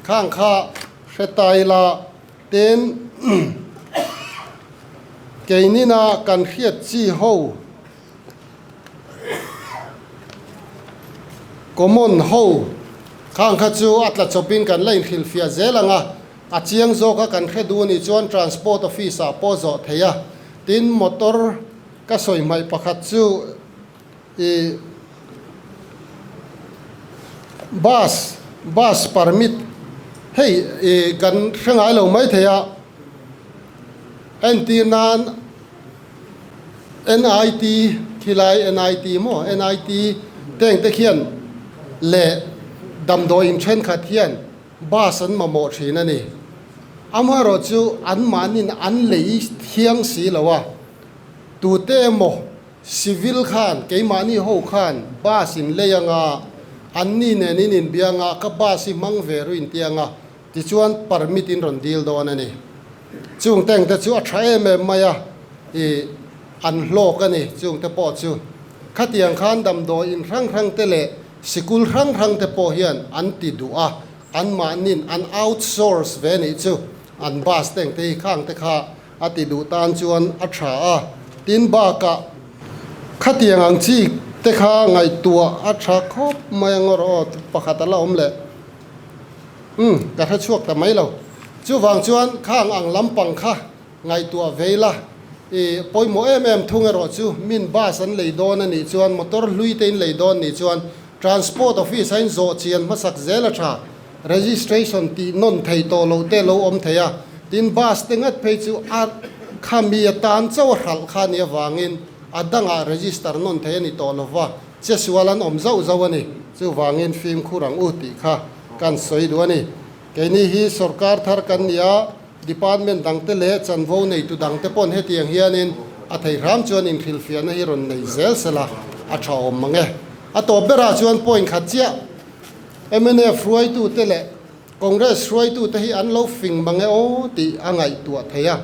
H: Khang kha hre ta ila. Tin, keinina kan hriat chi ho, common ho, khang kha chu a tla chawpin kan la inhrilhfiah zel ang a, a chiang zawka kan hre duh anih chuan Transport Office ah pawh zawh thei a. Tin, motor ka sawi hmaih pakhat chu i bus bus permit hei i kan hre ngai lo mai thei a entir nan NIT khilai NIT maw NIT te ang te khian leh damdawi in thenkhat hian bus an mamawh thin a ni amaherawhchu an mahnin an lei thiang si lo a tute emaw Civil khan, keimahni ho khan bus in lei anga, anni nen in inbia anga, ka bus hi hmang ve ru inti anga, tichuan permit in rawn dil dawn a ni. Chung te ang te chu a tha em em mai a, i an hlawk a ni chung te pawh chu. Khatiang khan damdawi in hrang hrang te leh sikul hrang hrang te pawh hian an ti duh a, anmahnin an outsource ve nih chu an bus te ang te hi khang te kha A ti duh tan chuan a tha a, tin bakah khatiang ang chi te kha ngaihtuah a tha khawp mai ang rawh aw, pakhat a la awm leh. Umm, ka hre chhuak ta mai lo. Chuvang chuan khang ang lampang kha ngaihtuah vei la, i pawimawh em em thung erawh chu min bus an lei dawn a nih chuan motor hlui te in lei dawn nih chuan Transport Office a in zawh chian hmasak zel a tha. Registration tih nawn thei tawh loh te lo awm thei a, tin bus te ngat phei chu a khami atan chauh a hralh kha nih avangin a dangah register nawn thei a ni tawh lova, che sual an awm zauh zauh a ni. Chuvangin fimkhur ang u tih kha kan sawi duh a ni. Keini hi sorkar thar kan ni a, Department dangte leh chanvo neitu dangte pawn hetiang hianin a thei hram chuan inhrilhfiahna hi rawn nei zel sela a tha awm mang e. A tawp berah chuan point khat chiah mnf hruaitute leh Congress hruaitute hi an lo fing mang e aw tih a ngaihtuah thei a,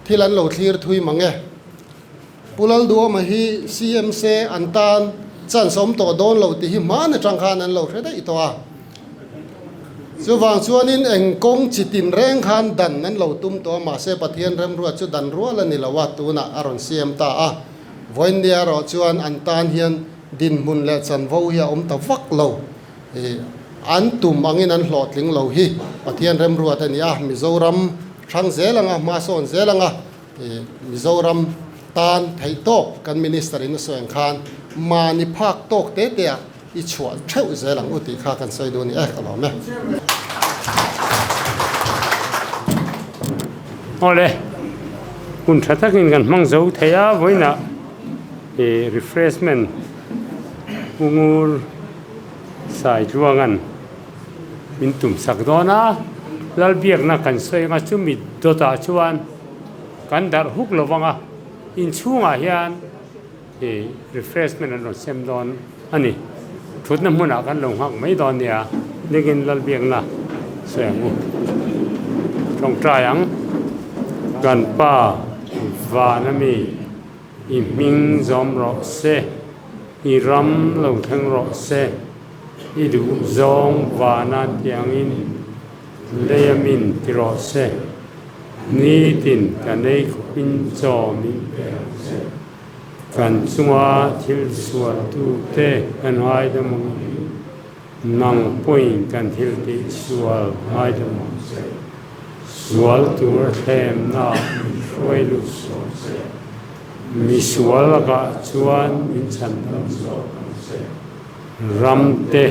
H: thil an lo thlir thui mang e. Pu Lalduhawma hi CMC an tan chance awm tawh dawn lo tih hi hman atang khan an lo hre daih tawh a. Chuvang chuanin eng kawng chi tin reng khan dan an lo tum tawh a, mahse Pathian remruat chu dan rual a ni lo a, tunah a rawn siam ta a. Vawiinnia erawh chuan an tan hian dinhmun leh chanvo hi a awm ta vak lo. An tum angin an hlawhtling lo hi Pathian remruat a ni a, Mizoram hrang zel anga, hmasawn zel anga Mizoram tan theih tawk kan Minister in a sawi ang khan mahni phak tawk te te ah i chhuah theuh zel ang u tih kha kan sawi duh a ni e, ka lawm e.
A: Awle, hun tha takin kan hmang zo thei a, vawiinah refreshment Ungur Saitluanga'n min tum sak dawn a, Lalbiakna kan sawi anga chumi dawtah chuan kan darh huk lo vang a, inchhungah hian ih refreshment an rawn sem dawn a ni. Thutna hmunah kan lo nghak mai dawn nia, ningin Lalbiakna sawi ang u. Tawngtai ang, kan pa vana mi. I hming zawm rawh se, i ram lo thleng rawh se, i duh zawng vana tiangin leia min ti rawh se, nitin kan ei khawpin chaw min pe ang che. Kan chunga thil sualtute kan ngaidam angin nang pawhin kan thil tih sual ngaidam ang che. Sual tur thlemna min hruai lut sual che. Mi sual lakah chuan min chhan dam zawk ang che. Ram te,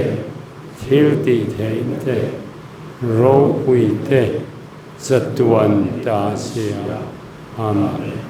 A: thil tih theih te, ropui te, chatuan ta sia. Amen.